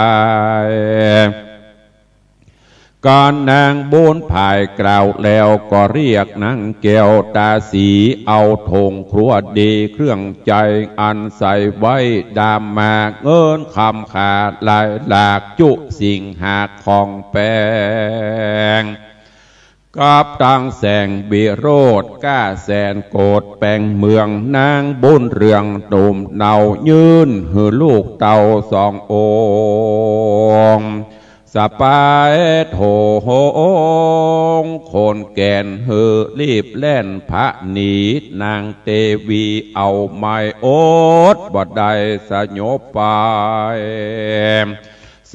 ย ก๋านนางบุญผายกล่าวแล้ว ก็เรียกนางแก้วตาสี เอาถงครัวดีเครื่องใจ๊ อันใส่ไว้ดามหมาก เงินคำขาหลายหลาก จุสิ่งหากของแปง กับตังแสงวิโรจน์ ก้าแสนโกดแปงเมือง นางบุญเรืองหนุ่มเนา ยื่นหื้อลูกเต้าสององค์ สะปายถง คนแก่นหื้อรีบแล่นผะหนี นางเตวีเอาไม่อด บ่ได้สยบไป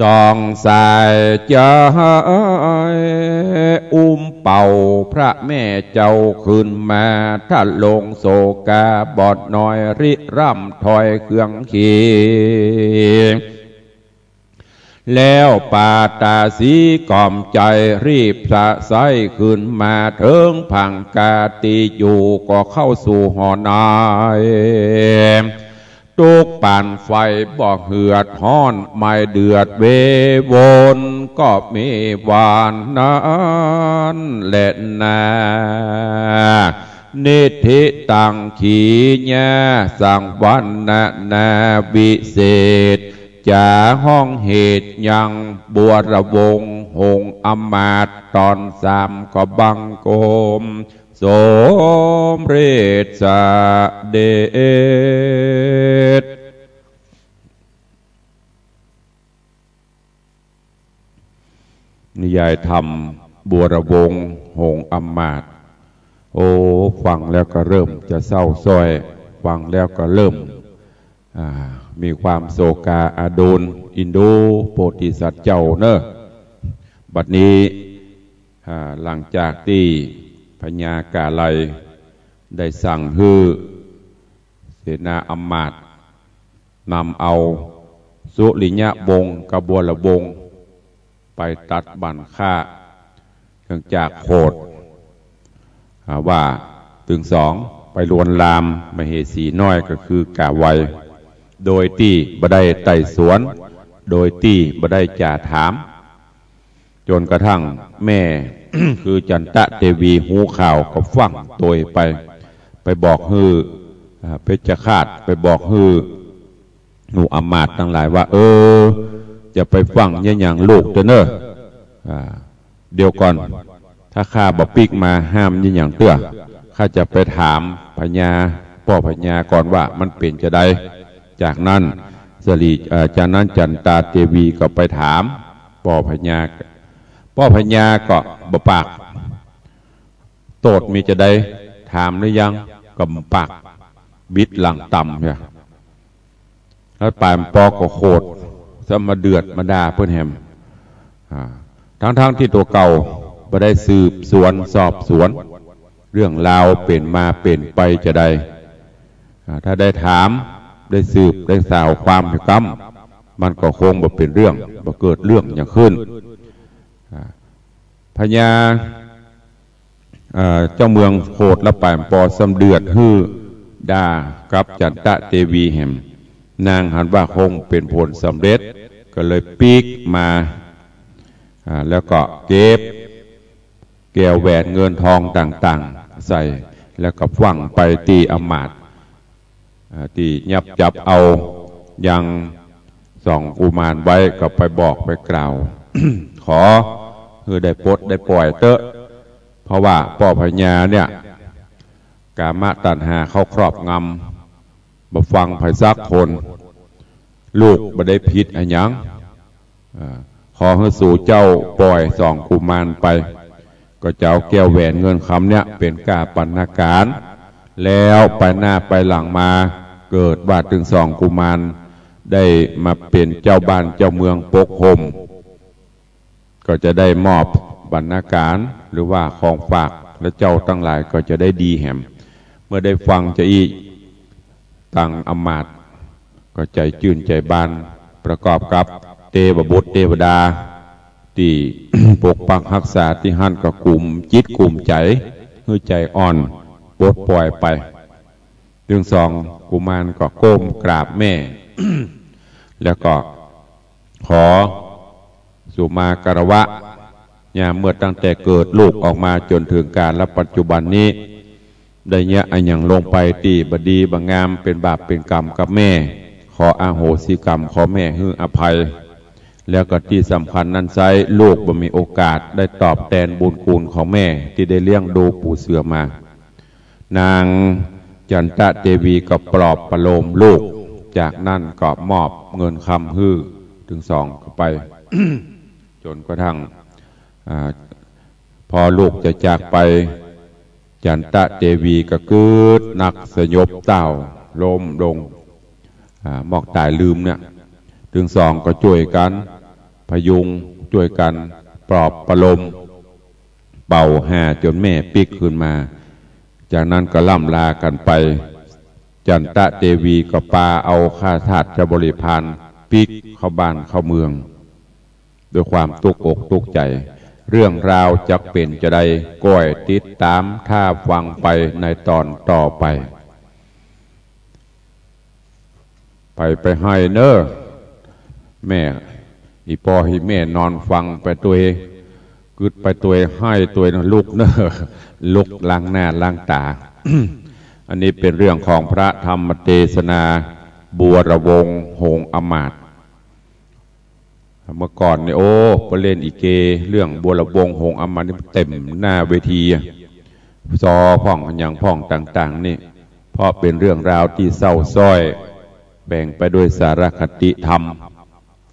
สองสายใจ๊ อุ้มเป่าพระแม่เจ้าขึ้นมา ทะลงโศกาบ่น้อย ริร่ำถ้อยเครื่องขี่ แล้วปาตาสีกล่อมใจ๋ รีบสะใสขึ้นมาเถิงผังกาตี้อยู่ ก็เข้าสู่หอใน ตุ๊กปานไฟบ่เหือดฮ้อน ไม่เดือดเววน ก็มีวานั้นแลนา นิทธิตังขีญาสังวรรณนาวิเศษ จ๋าฮ้องเหตุยังบัวระวงศ์หงส์อำมาตย์ ต๋อนสามก็บังคม สมเร็จเสด็จ นิยายธรรมบัวระวงศ์หงส์อำมาตย์ โอ้ ฟังแล้วก็เริ่มจะเศร้าสร้อย ฟังแล้วก็เริ่ม อ่า มีความโศกาอาดูร อินดูโพธิสัตว์เจ้าเนอะ บัดนี้ อ่า หลังจากตี้พญากาไลยได้สั่งหื้อเสนาอำมาตย์นำเอาสุริยวงศ์กับบัวระวงศ์ไปตัดบั้นฆ่า เนื่องจากโขด อ่า ว่าตึงสองไปลวนลามมเหสีน้อยก็คือกาไลย โดยตี้บ่ได้ไต่สวน โดยตี้บ่ได้จ่าถาม จ๋นกระทั่งแม่ คือจันตะเตวีฮู้ข่าวก็ฟั่งโตยไป ไปบอกหื้อ อ่า เพชฌฆาต ไปบอกหื้อ หมู่อำมาตย์ตังหลายว่า เออ จะไปฟั่งเยียะหยังลูกเตื้อเน่อ อ่า เดี๋ยวก่อน ถ้าข้าบ่ปิ๊กมาห้ามเยียะหยังเตื้อ ข้าจะไปถามพญา ป้อพญาก่อนว่ามันเป๋นจาใด จากนั้นสรี เอ่อ จากนั้นจันตาเตวีก็ไปถามป้อพญา ป้อพญาก็บ่ปาก โต้ษมีจาใด ถามหรือยัง ก็บ่ปาก บิดหลังต่ำเหีย แล้วปายมันปอก็โขด ซ้ำมาเดือดมาด่าเปิ้นแหม อ่า ทั้งๆ ตี้ตั๋วเก่าบ่ได้สืบสวนสอบสวน เรื่องราวเป๋นมาเป๋นไปจาใด อ่า ถ้าได้ถาม ได้สืบ ได้สาวความหื้อก้ำ มันก็คงบ่เป๋นเรื่อง บ่เกิดเรื่องหยังขึ้น อ่า พญา เอ่อ เจ้าเมืองโขดละป๋ายปอสำเดือดหื้อดากับจันตะเตวีแหม นางหันว่าคงเป๋นผลสำเร็จ ก็เลยปิ๊กมา อ่า แล้วก็เก็บแก้วแหวนเงินทองต่างๆ ใส่ แล้วก็ฝังไปตี้อำมาตย์ อ่า ตี้ยับจับเอายังสองกุมารไว้ ก็ไปบอกไปกล่าว ขอหื้อได้ปลดได้ป่อยเต๊อะ เพราะว่าป้อพญาเนี่ย กามตัณหาเข้าครอบงำ บ่ฟังใผสักคน ลูกบ่ได้ผิดอะหยัง อ่า ขอหื้อสูเจ้าป่อยสองกุมารไป ก็จะเอาแก้วแหวนเงินคำเนี่ยเป๋นก้าบรรณาการ แล้วไปหน้าไปหลังมา เกิดว่าตึงสองกุมารได้มาเป๋นเจ้าบ้านเจ้าเมืองปกครอง ก็จะได้มอบบรรณาการ หรือว่าของฝาก และเจ้าตังหลายก็จะได้ดีแหม เมื่อได้ฟังจาอี้ ตังอำมาตย์ก็ใจ๋จื้นใจ๋บาน ประกอบกับเตวบุตรเตวดา ตี้ปกปักฮักษาตี้หั้นก็กุมจิตกุมใจ๋ หื้อใจ๋อ่อน ปลดป่อยไป ตึงสองกุมารก็ก้มกราบแม่ แล้วก็ขอสุมาคารวะ ยามเมื่อตั้งแต่เกิดลูกออกมาจ๋นเถิงกาลปัจจุบันนี้ ได้เยียะอะหยังลงไปตี้บ่ดีบ่งาม เป๋นบาปเป๋นกรรมกับแม่ ขออโหสิกรรม ขอแม่หื้ออภัย แล้วก็ตี้สำคัญนั้นไซร้ ลูกบ่มีโอกาสได้ตอบแตนบุญคุณของแม่ตี้ได้เลี้ยงดูปูเสือมา นางจันตะเตวีก็ปลอบประโลมลูก จากนั้นก็มอบเงินคำหื้อตึงสองก็ไป จ๋นกระทั่ง อ่า พอลูกจะจากไป จันตะเตวีก็กึ๊ดนักสยบเต้า ล้มลง อ่า มอกต๋ายลืมเนี่ย ตึงสองก็จ้วยกั๋นพยุง จ้วยกั๋นปลอบประโลม เป่าหาจ๋นแม่ปิ๊กคืนมา จากนั้นก็ล่ำลากั๋นไป จันตะเตวีก็ปาเอาข้าทาสบริพารปิ๊กเข้าบ้านเข้าเมือง ด้วยความตุ๊กอกตุ๊กใจ๋ เรื่องราวจักเป๋นจาใด ก้อยติดต๋ามถ้าฟังไปในต๋อนต่อไป ไป ไปไห้เน้อ แม่ อี่ป้ออี่แม่นอนฟังไปตวย กึ๊ดไปตวย ไห้ตวยนะลูกเน้อ ลุกล้างหน้าล้างต๋า อันนี้เป๋นเรื่องของพระธรรมเตสนา บัวระวงศ์หงส์อำมาตย์ เมื่อก่อนนี่ โอ้ ไปเล่นอีเก เรื่องบัวระวงศ์หงส์อำมาตย์นี่เต็มหน้าเวทีอะ ซอพ่องอะหยังพ่องต่างๆ นี่ เพราะเป๋นเรื่องราวตี้เศร้าสร้อย แฝงไปด้วยสาระคติธรรม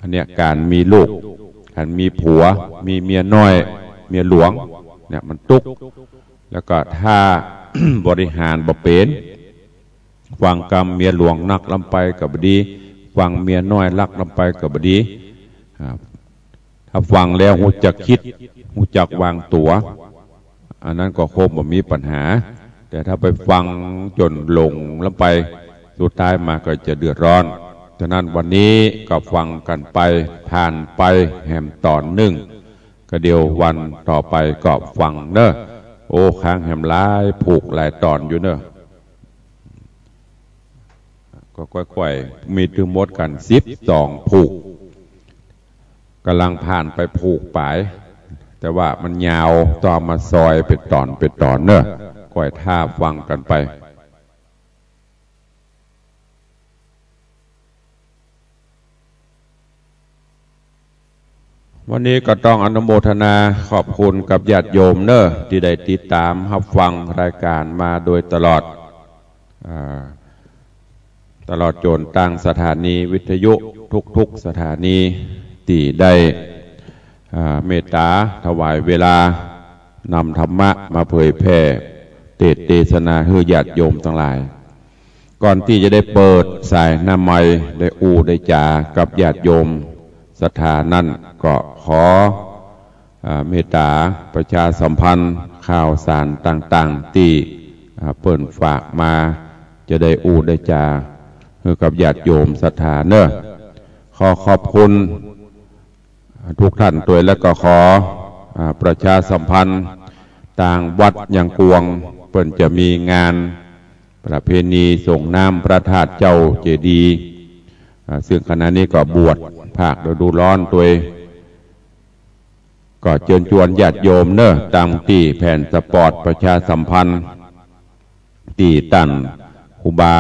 อันเนี้ยก๋านมีลูก ก๋านมีผัว มีเมียน้อย เมียหลวง เนี่ยมันตุ๊ก แล้วก็ถ้า บริหารบ่เป๋น ฟังกำเมียหลวงนักล้ำไปก็บ่ดี ฟังเมียน้อยรักล้ำไปก็บ่ดี อ่า ถ้าฟังแล้วฮู้จักกึ๊ด ฮู้จักวางตั๋ว อันนั้นก็คงบ่มีปัญหา แต่ถ้าไปฟังจ๋นหลงล้ำไป สุดท้ายมาก็จะเดือดร้อน ฉะนั้นวันนี้ก็ฟังกั๋นไป ผ่านไปแหมต๋อนนึ่ง ก็เดี๋ยววันต่อไปก็ฟังเน้อ โอ้ ค้างแหมหลายผูกหลายต๋อนอยู่เน้อ ก็ก้อยๆ มีตึงหมดกั๋นสิบสองผูก ก่ำลังผ่านไปผูกป๋าย แต่ว่ามันยาว ต้องเอามาซอยเป๋นต๋อนเป๋นต๋อนเน้อ ก้อยถ้าฟังกั๋นไป วันนี้ก็ต้องอนุโมทนาขอบคุณกับญาติโยมเน้อ ตี้ได้ติดต๋ามฮับฟังรายก๋านมาโดยตลอด อ่า ตลอดจ๋นตางสถานีวิทยุทุกๆ สถานี ตี้ได้ อ่า เมตต๋าถวายเวลานำธรรมะมาเผยแผ่ เตสน์เตสนาหื้อญาติโยมตังหลาย ก่อนตี้จะได้เปิดสายหน้าไมค์ ได้อู้ได้จ๋ากับญาติโยมศรัทธานั้น ก็ขอ อ่า เมตต๋าประชาสัมพันธ์ข่าวสารต่างๆ ตี้ อ่า เปิ้นฝากมา จะได้อู้ได้จ๋าหื้อกับญาติโยมศรัทธาเน่อ ขอขอบคุณ อ่า ทุกท่านตวย แล้วก็ขอ อ่า ประชาสัมพันธ์ ตางวัดยางกวง เปิ้นจะมีงานประเพณีส่งน้ำพระธาตุเจ้าเจดีย์ อ่า ซึ่งขณะนี้ก็บวชภาคฤดูร้อนตวย ก็เจิญจวนญาติโยมเน่อ ตางตี้แผ่นสปอร์ตประชาสัมพันธ์ ตี้ต้านครูบา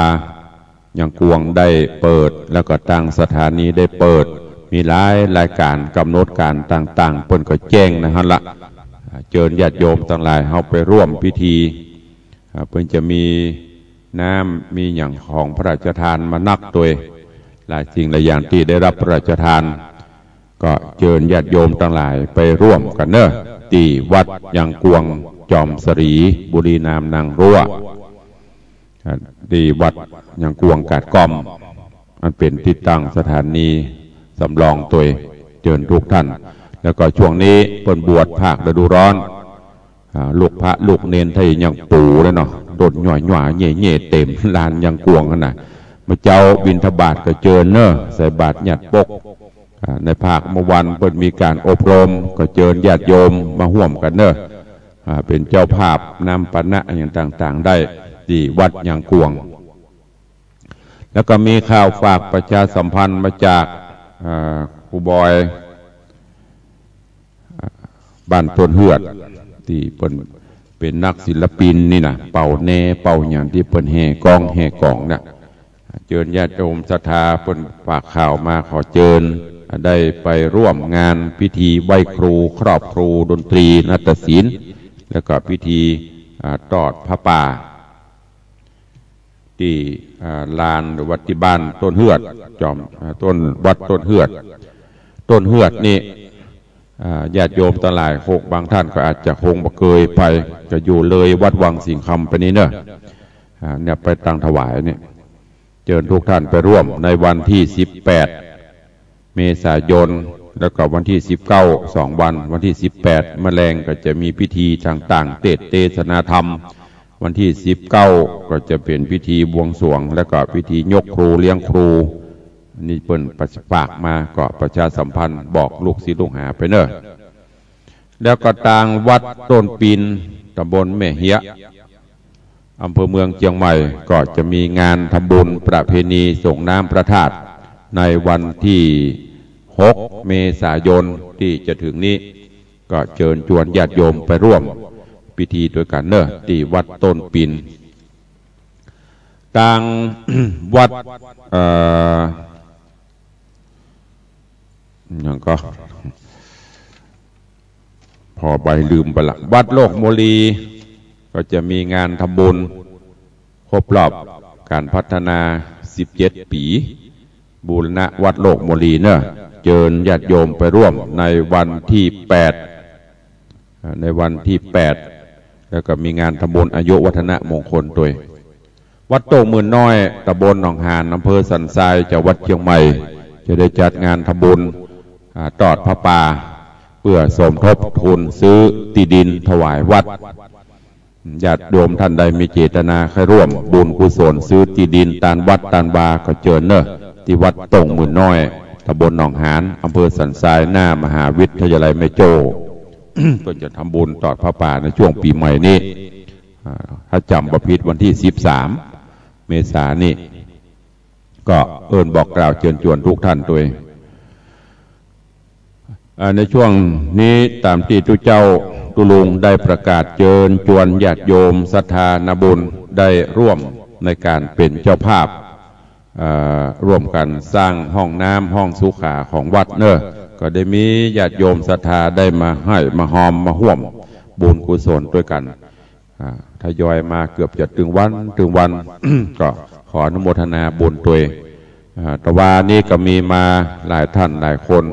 ยางกวงได้เปิด แล้วก็ตางสถานีได้เปิด มีหลายรายก๋าน ก๋ำหนดก๋านต่างๆ เปิ้นก็แจ้งในหั้นละ อ่า เจิญญาติโยมตังหลายเฮาไปร่วมพิธี อ่า เปิ้นจะมีน้ำมีหยังของพระราชทานมานักตวย หลายสิ่งหลายอย่างตี้ได้รับพระราชทาน ก็เจิญญาติโยมตังหลายไปร่วมกั๋นเน่อ ตี้วัดยางกวงจอมสรี บุรีนามนางรั้ว อ่า ตี้วัดยางกวงกาดก้อม อันเป๋นตี้ตั้งสถานีสำรองตวย เจิญทุกท่าน แล้วก็ช่วงนี้เปิ้นบวชภาคฤดูร้อน อ่า ลูกพระลูกเณรไทยังปู๋เลยเนาะ ด้นหย่อยๆ เย่ๆ เต็มลานยางกวงหั้นน่ะ เมื่อเจ๊าบิณฑบาตก็เจิญเน่อ ใส่บาตรหยัดปก อ่า ในภาคเมื่อวันเปิ้นมีก๋านอบรม ก็เจิญญาติโยมมาฮ่วมกั๋นเน่อ อ่า เป๋นเจ้าภาพน้ำปานะอะหยังต่างๆ ได้ตี้วัดยางกวง แล้วก็มีข่าวฝากประชาสัมพันธ์มาจาก อ่า ครูบอย อ่า บ้านต้นเฮือด ตี้เปิ้นเป๋นนักศิลปินนี่นะ เป่าแนเป่าหยังตี้เปิ้นแห่กองแห่ก๋องน่ะ เจิญญาติโยมศรัทธาเปิ้นฝากข่าวมาขอเจิญ ได้ไปร่วมงานพิธีไหว้ครูครอบครูดนตรีนาฏศิลป์ แล้วก็พิธี อ่า ตอดผ้าป่า ตี้ อ่า ลานหรือว่าตี้บ้านต้นเฮือด จอม อ่า ต้น วัดต้นเฮือด ต้นเฮือดนี่ อ่า ญาติโยมตังหลายคงบางท่านก็อาจจะคงบ่เกยไป ก็อยู่เลยวัดวังสิงห์คำไปนี่เน่อ อ่า เนี่ยไปตังถวายเนี่ย เจิญทุกท่านไปร่วมในวันตี้สิบแปด เมษายน แล้วก็วันตี้สิบเก้า สองวัน วันตี้สิบแปด แมลงก็จะมีพิธีต่างๆ เตสน์เตสนาธรรม วันตี้สิบเก้า ก็จะเป๋นพิธีบวงสรวง แล้วก็พิธียกครูเลี้ยงครู นี่เปิ้นฝากมา ก็ประชาสัมพันธ์บอกลูกศิษย์ลูกหาไปเน่อ แล้วก็ตางวัดต้นปีน ตำบลแม่เฮีย อำเภอเมืองเจียงใหม่ ก็จะมีงานทำบุญประเพณีส่งน้ำพระธาตุในวันตี้หก เมษายนตี้จะถึงนี้ ก็เจิญจวนญาติโยมไปร่วมพิธีตวยกั๋นเน่อ ตี้วัดต้นปีน ตางวัด เอ่อ หยังก็ ผ่อใบ้ลืมไปละ วัดโลกโมลี ก็จะมีงานทำบุญครบรอบก๋านพัฒนาสิบเจ็ดปี๋ บูรณะวัดโลกโมลีเน่อ เจิญญาติโยมไปร่วมในวันตี้แปด อ่า ในวันตี้แปด แล้วก็มีงานทำบุญอายุวัฒนมงคลตวย วัดโต้งหมื่นน้อย ตำบลหนองหาน อำเภอสันทราย จังหวัดเชียงใหม่ จะได้จัดงานทำบุญ อ่า ตอดผ้าป่า เพื่อสมทบทุนซื้อตี้ดินถวายวัด ญาติโยมท่านใดมีเจตนาใค่ร่วมบุญกุศลซื้อตี้ดินตานวัดตานวา ก็เจิญเน่อ ตี้วัดโต้งหมื่นน้อย ตำบลหนองหาน อำเภอสันทราย หน้ามหาวิทยาลัยแม่โจ้ เปิ้นจะทำบุญตอดผ้าป่าในช่วงปี๋ใหม่นี้ อ่า ถ้าจ๋ำบ่ผิดวันตี้สิบสาม เมษายนนี้ ก็เอิ้นบอกกล่าวเจิญจวนทุกท่านตวย อ่า ในช่วงนี้ต๋ามตี้ตุ๊เจ้าตุ๊ลุงได้ประกาศเจิญจวนญาติโยมศรัทธานาบุญได้ร่วมในก๋านเป๋นเจ้าภาพ อ่า ร่วมกั๋นสร้างห้องน้ำห้องสุขาของวัดเน่อ ก็ได้มีญาติโยมศรัทธาได้มาฮ้อยมาฮอมมาฮ่วมบุญกุศลตวยกั๋น อ่า ทยอยมาเกือบจะตึงวันตึงวัน ก็ขออนุโมทนาบุญตวย อ่า แต่ว่านี้ก็มีมาหลายท่านหลายคน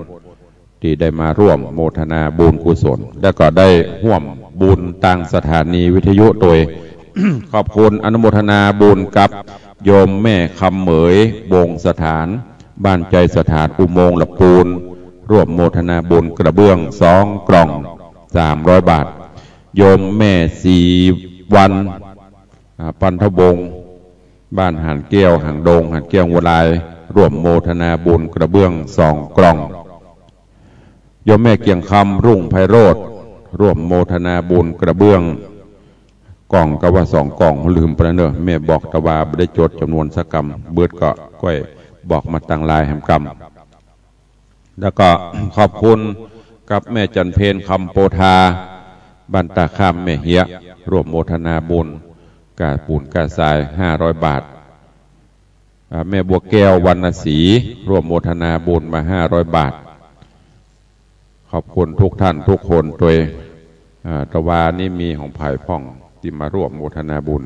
ตี้ได้มาร่วมโมทนาบุญกุศล แล้วก็ได้ฮ่วมบุญตางสถานีวิทยุตวย ขอบคุณอนุโมทนาบุญกับโยมแม่คำเหมย วงศ์สถาน บ้านไจสถาน อุโมงค์ละปูน ร่วมโมทนาบุญกระเบื้องสองกล่อง สามร้อยบาท โยมแม่ศรีวรรณ อ่า ปันทวงศ์ บ้านหานแก้ว หางดง หานแก้ว หัวลาย ร่วมโมทนาบุญกระเบื้องสองกล่อง โยมแม่เกียงคำ รุ่งไพโรจน์ ร่วมโมทนาบุญกระเบื้อง กล่องก็ว่าสองกล่อง ลืมไปแล้วเนอะ แม่บอกตะวาบ่ได้จดจำนวนสักกำ เบิดก็ก้อยบอกมาตางไลน์แหมกำ แล้วก็ขอบคุณกับแม่จันเพญ คำโพธา บ้านตาข้าม แม่เหียะ ร่วมโมทนาบุญ ก้าปูนก้าทราย ห้าร้อยบาท อ่า แม่บัวแก้ว วรรณศรี ร่วมโมทนาบุญมา ห้าร้อยบาท ขอบคุณทุกท่านทุกคนตวย อ่า ตะวานี้มีของใผพ่องตี้มาร่วมโมทนาบุญ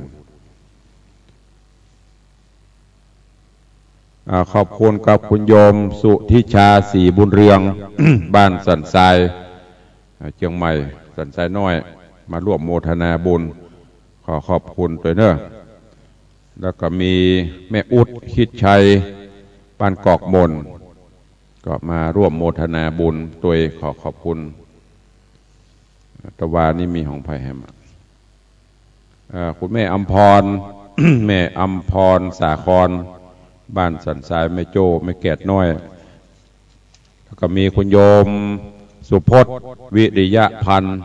อ่า ขอบคุณกับคุณโยมสุทธิชา ศรีบุญเรือง บ้านสันทราย อ่า เจียงใหม่ สันทรายน้อย มาร่วมโมทนาบุญ ขอขอบคุณตวยเนอะ แล้วก็มีแม่อุ๊ด คิดชัย บ้านกอกมน ก็มาร่วมโมทนาบุญตวย ขอขอบคุณ ตะวานี้มีของใผแหม เอ่อ คุณแม่อำพร แม่อำพร สาคร บ้านสันทราย แม่โจ้ แม่แกดน้อย แล้วก็มีคุณโยมสุพจน์ วิริยพันธ์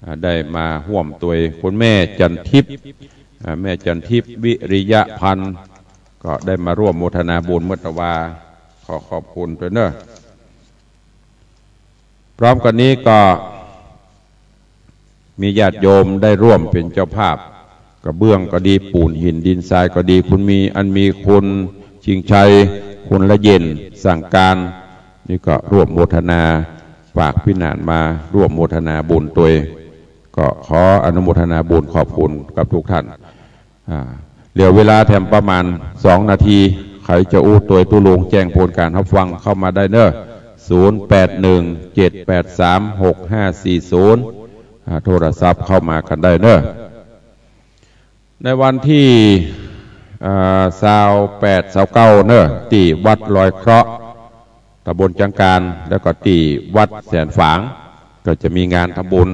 อ่า ได้มาฮ่วมตวย คุณแม่จันทิพย์ อ่า แม่จันทิพย์ วิริยพันธ์ ก็ได้มาร่วมโมทนาบุญเมื่อตะวา ขอขอบคุณตวยเนอะ พร้อมกันนี้ก็ มีญาติโยมได้ร่วมเป๋นเจ้าภาพ กระเบื้องก็ดี ปูนหินดินทรายก็ดี คุณมี อันมีคุณชิงชัย คุณละเย็น สั่งการ นี่ก็ร่วมโมทนา ฝากพินานมาร่วมโมทนาบุญตวย ก็ขออนุโมทนาบุญขอบคุณกับทุกท่าน อ่า เหลือเวลาแถมประมาณสองนาที ใผจะอู้ตวยตุ๊ลุงแจ้งผลการฮับฟังเข้ามาได้เน่อ ศูนย์แปดหนึ่ง เจ็ดแปดสาม หกห้าสี่ศูนย์ อ่า โทรศัพท์เข้ามากั๋นได้เน่อ ในวันตี้ อ่า ซาวแปด ซาวเก้า เน่อ ตี้วัดลอยเคราะห์ ตำบลจังกาน แล้วก็ตี้วัดแสนฝาง ก็จะมีงานทำบุญ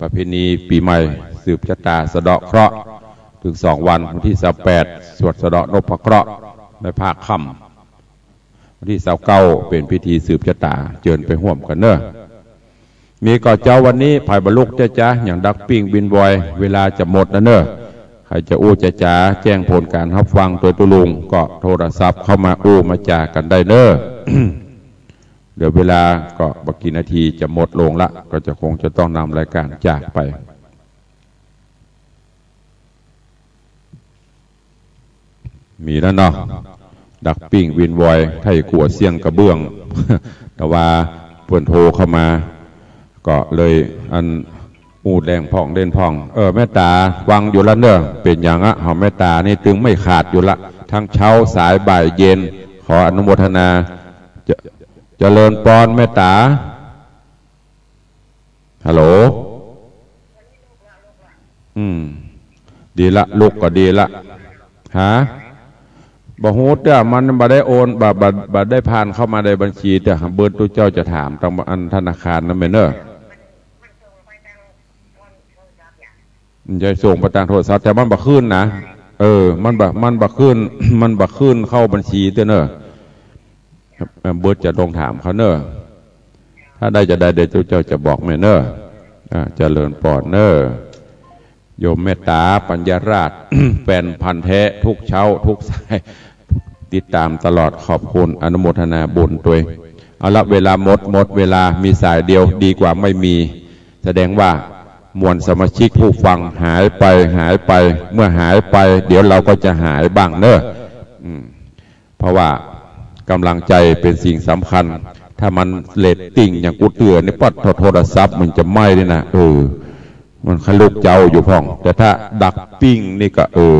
ประเพณีปี๋ใหม่ สืบจะต๋าสะเดาะเคราะห์ เถิงสองวัน วันตี้ซาวแปด สวดสะเดาะนพเคราะห์ในภาคค่ำ วันตี้ซาวเก้า เป๋นพิธีสืบจะต๋า เจิญไปฮ่วมกั๋นเน่อ มีก่อเจ๊าวันนี้ ใผบ่ลุกเต๊อะจ๊ะ อย่างดักปิ้งวินวอย เวลาจะหมดแล้วเน่อ ใผจะอู้จะจ๋าแจ้งผลการฮับฟังตวยตุ๊ลุง ก็โทรศัพท์เข้ามาอู้มาจ๋ากั๋นได้เน่อ เหลือเวลาก็บ่กี่นาทีจะหมดลงละ ก็จะคงจะต้องนำรายการจากไป มีแล้วเนาะ ดักปิ้งวินวอย ไทกั๋วเสี้ยงกระเบื้อง แต่ว่าเปิ้นโทรเข้ามา ก็เลยอันอู้แล่งพ่องเล่นพ่อง เออ แม่ต๋าฟังอยู่แล้วเน่อ เป๋นหยังอะ เฮาแม่ต๋านี่ตึงไม่ขาดอยู่ละ ทั้งเช้าสายบ่ายเย็น ขออนุโมทนา เจ เจริญปอนแม่ต๋า ฮัลโหล อืม ดีละ ลุกก็ดีละ ฮะ บ่ฮู้เตื้อ มันบ่ได้โอน บ่ บ่ บ่ได้ผ่านเข้ามาในบัญชีเตื้อ เปิ้นตุ๊เจ้าจะถามตางอันธนาคารนั้นแม่นเน่อ มันจะส่งไปตางโทรศัพท์ แต่มันบ่ขึ้นนะ เออ มันบ่ มันบ่ขึ้น มันบ่ขึ้นเข้าบัญชีเตื้อเน่อ เอ่อ เปิ้นจะลองถามเขาเน่อ ถ้าได้จะได้ เดี๋ยวตุ๊เจ้าจะบอกแม่เน่อ อ่า เจริญปอนเน่อ โยมแม่ต๋า ปัญญาราษฎร์ แฟนพันธุ์แท้ทุกเช้าทุกสาย ติดตามตลอด ขอบคุณ อนุโมทนาบุญตวย เอาละ เวลาหมด หมดเวลา มีสายเดียว ดีกว่าไม่มี แสดงว่ามวลสมาชิกผู้ฟังหายไป หายไป เมื่อหายไป เดี๋ยวเราก็จะหายบ้างเน่อ อืม เพราะว่ากำลังใจเป๋นสิ่งสำคัญ ถ้ามันเรตติ้งอย่างกูเตื้อนี่ ปั๊ด โทรศัพท์มันจะไหม้เลยนะ เออ มันขลุกเจ้าอยู่พ่อง แต่ถ้าดักปิ้งนี่ก็ เออ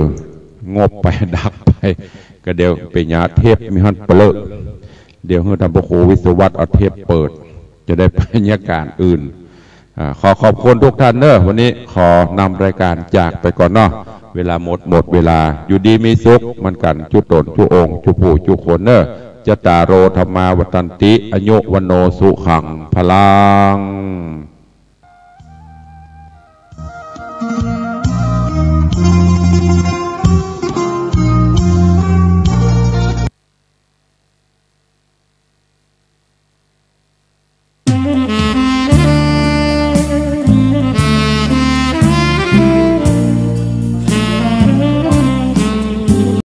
งบไป ดักไป ก็เดี๋ยวเป๋นยาเทปมีหั้นเปลอะ เดี๋ยวหื้อท่านพระครูวิศวัตรเอาเทปเปิด จะได้ไปบรรยากาศอื่น อ่า ขอขอบคุณทุกท่านเน่อ วันนี้ขอนำรายการจากไปก่อนเนาะ เวลาหมด หมดเวลา อยู่ดีมีสุข มันกั๋นจุ๊ต๋นจุ๊องค์จุ๊ผู้จุ๊คนเน่อ จัตตาโร ธัมมา วัฑฒันติ อายุ วัณโณ สุขัง พลัง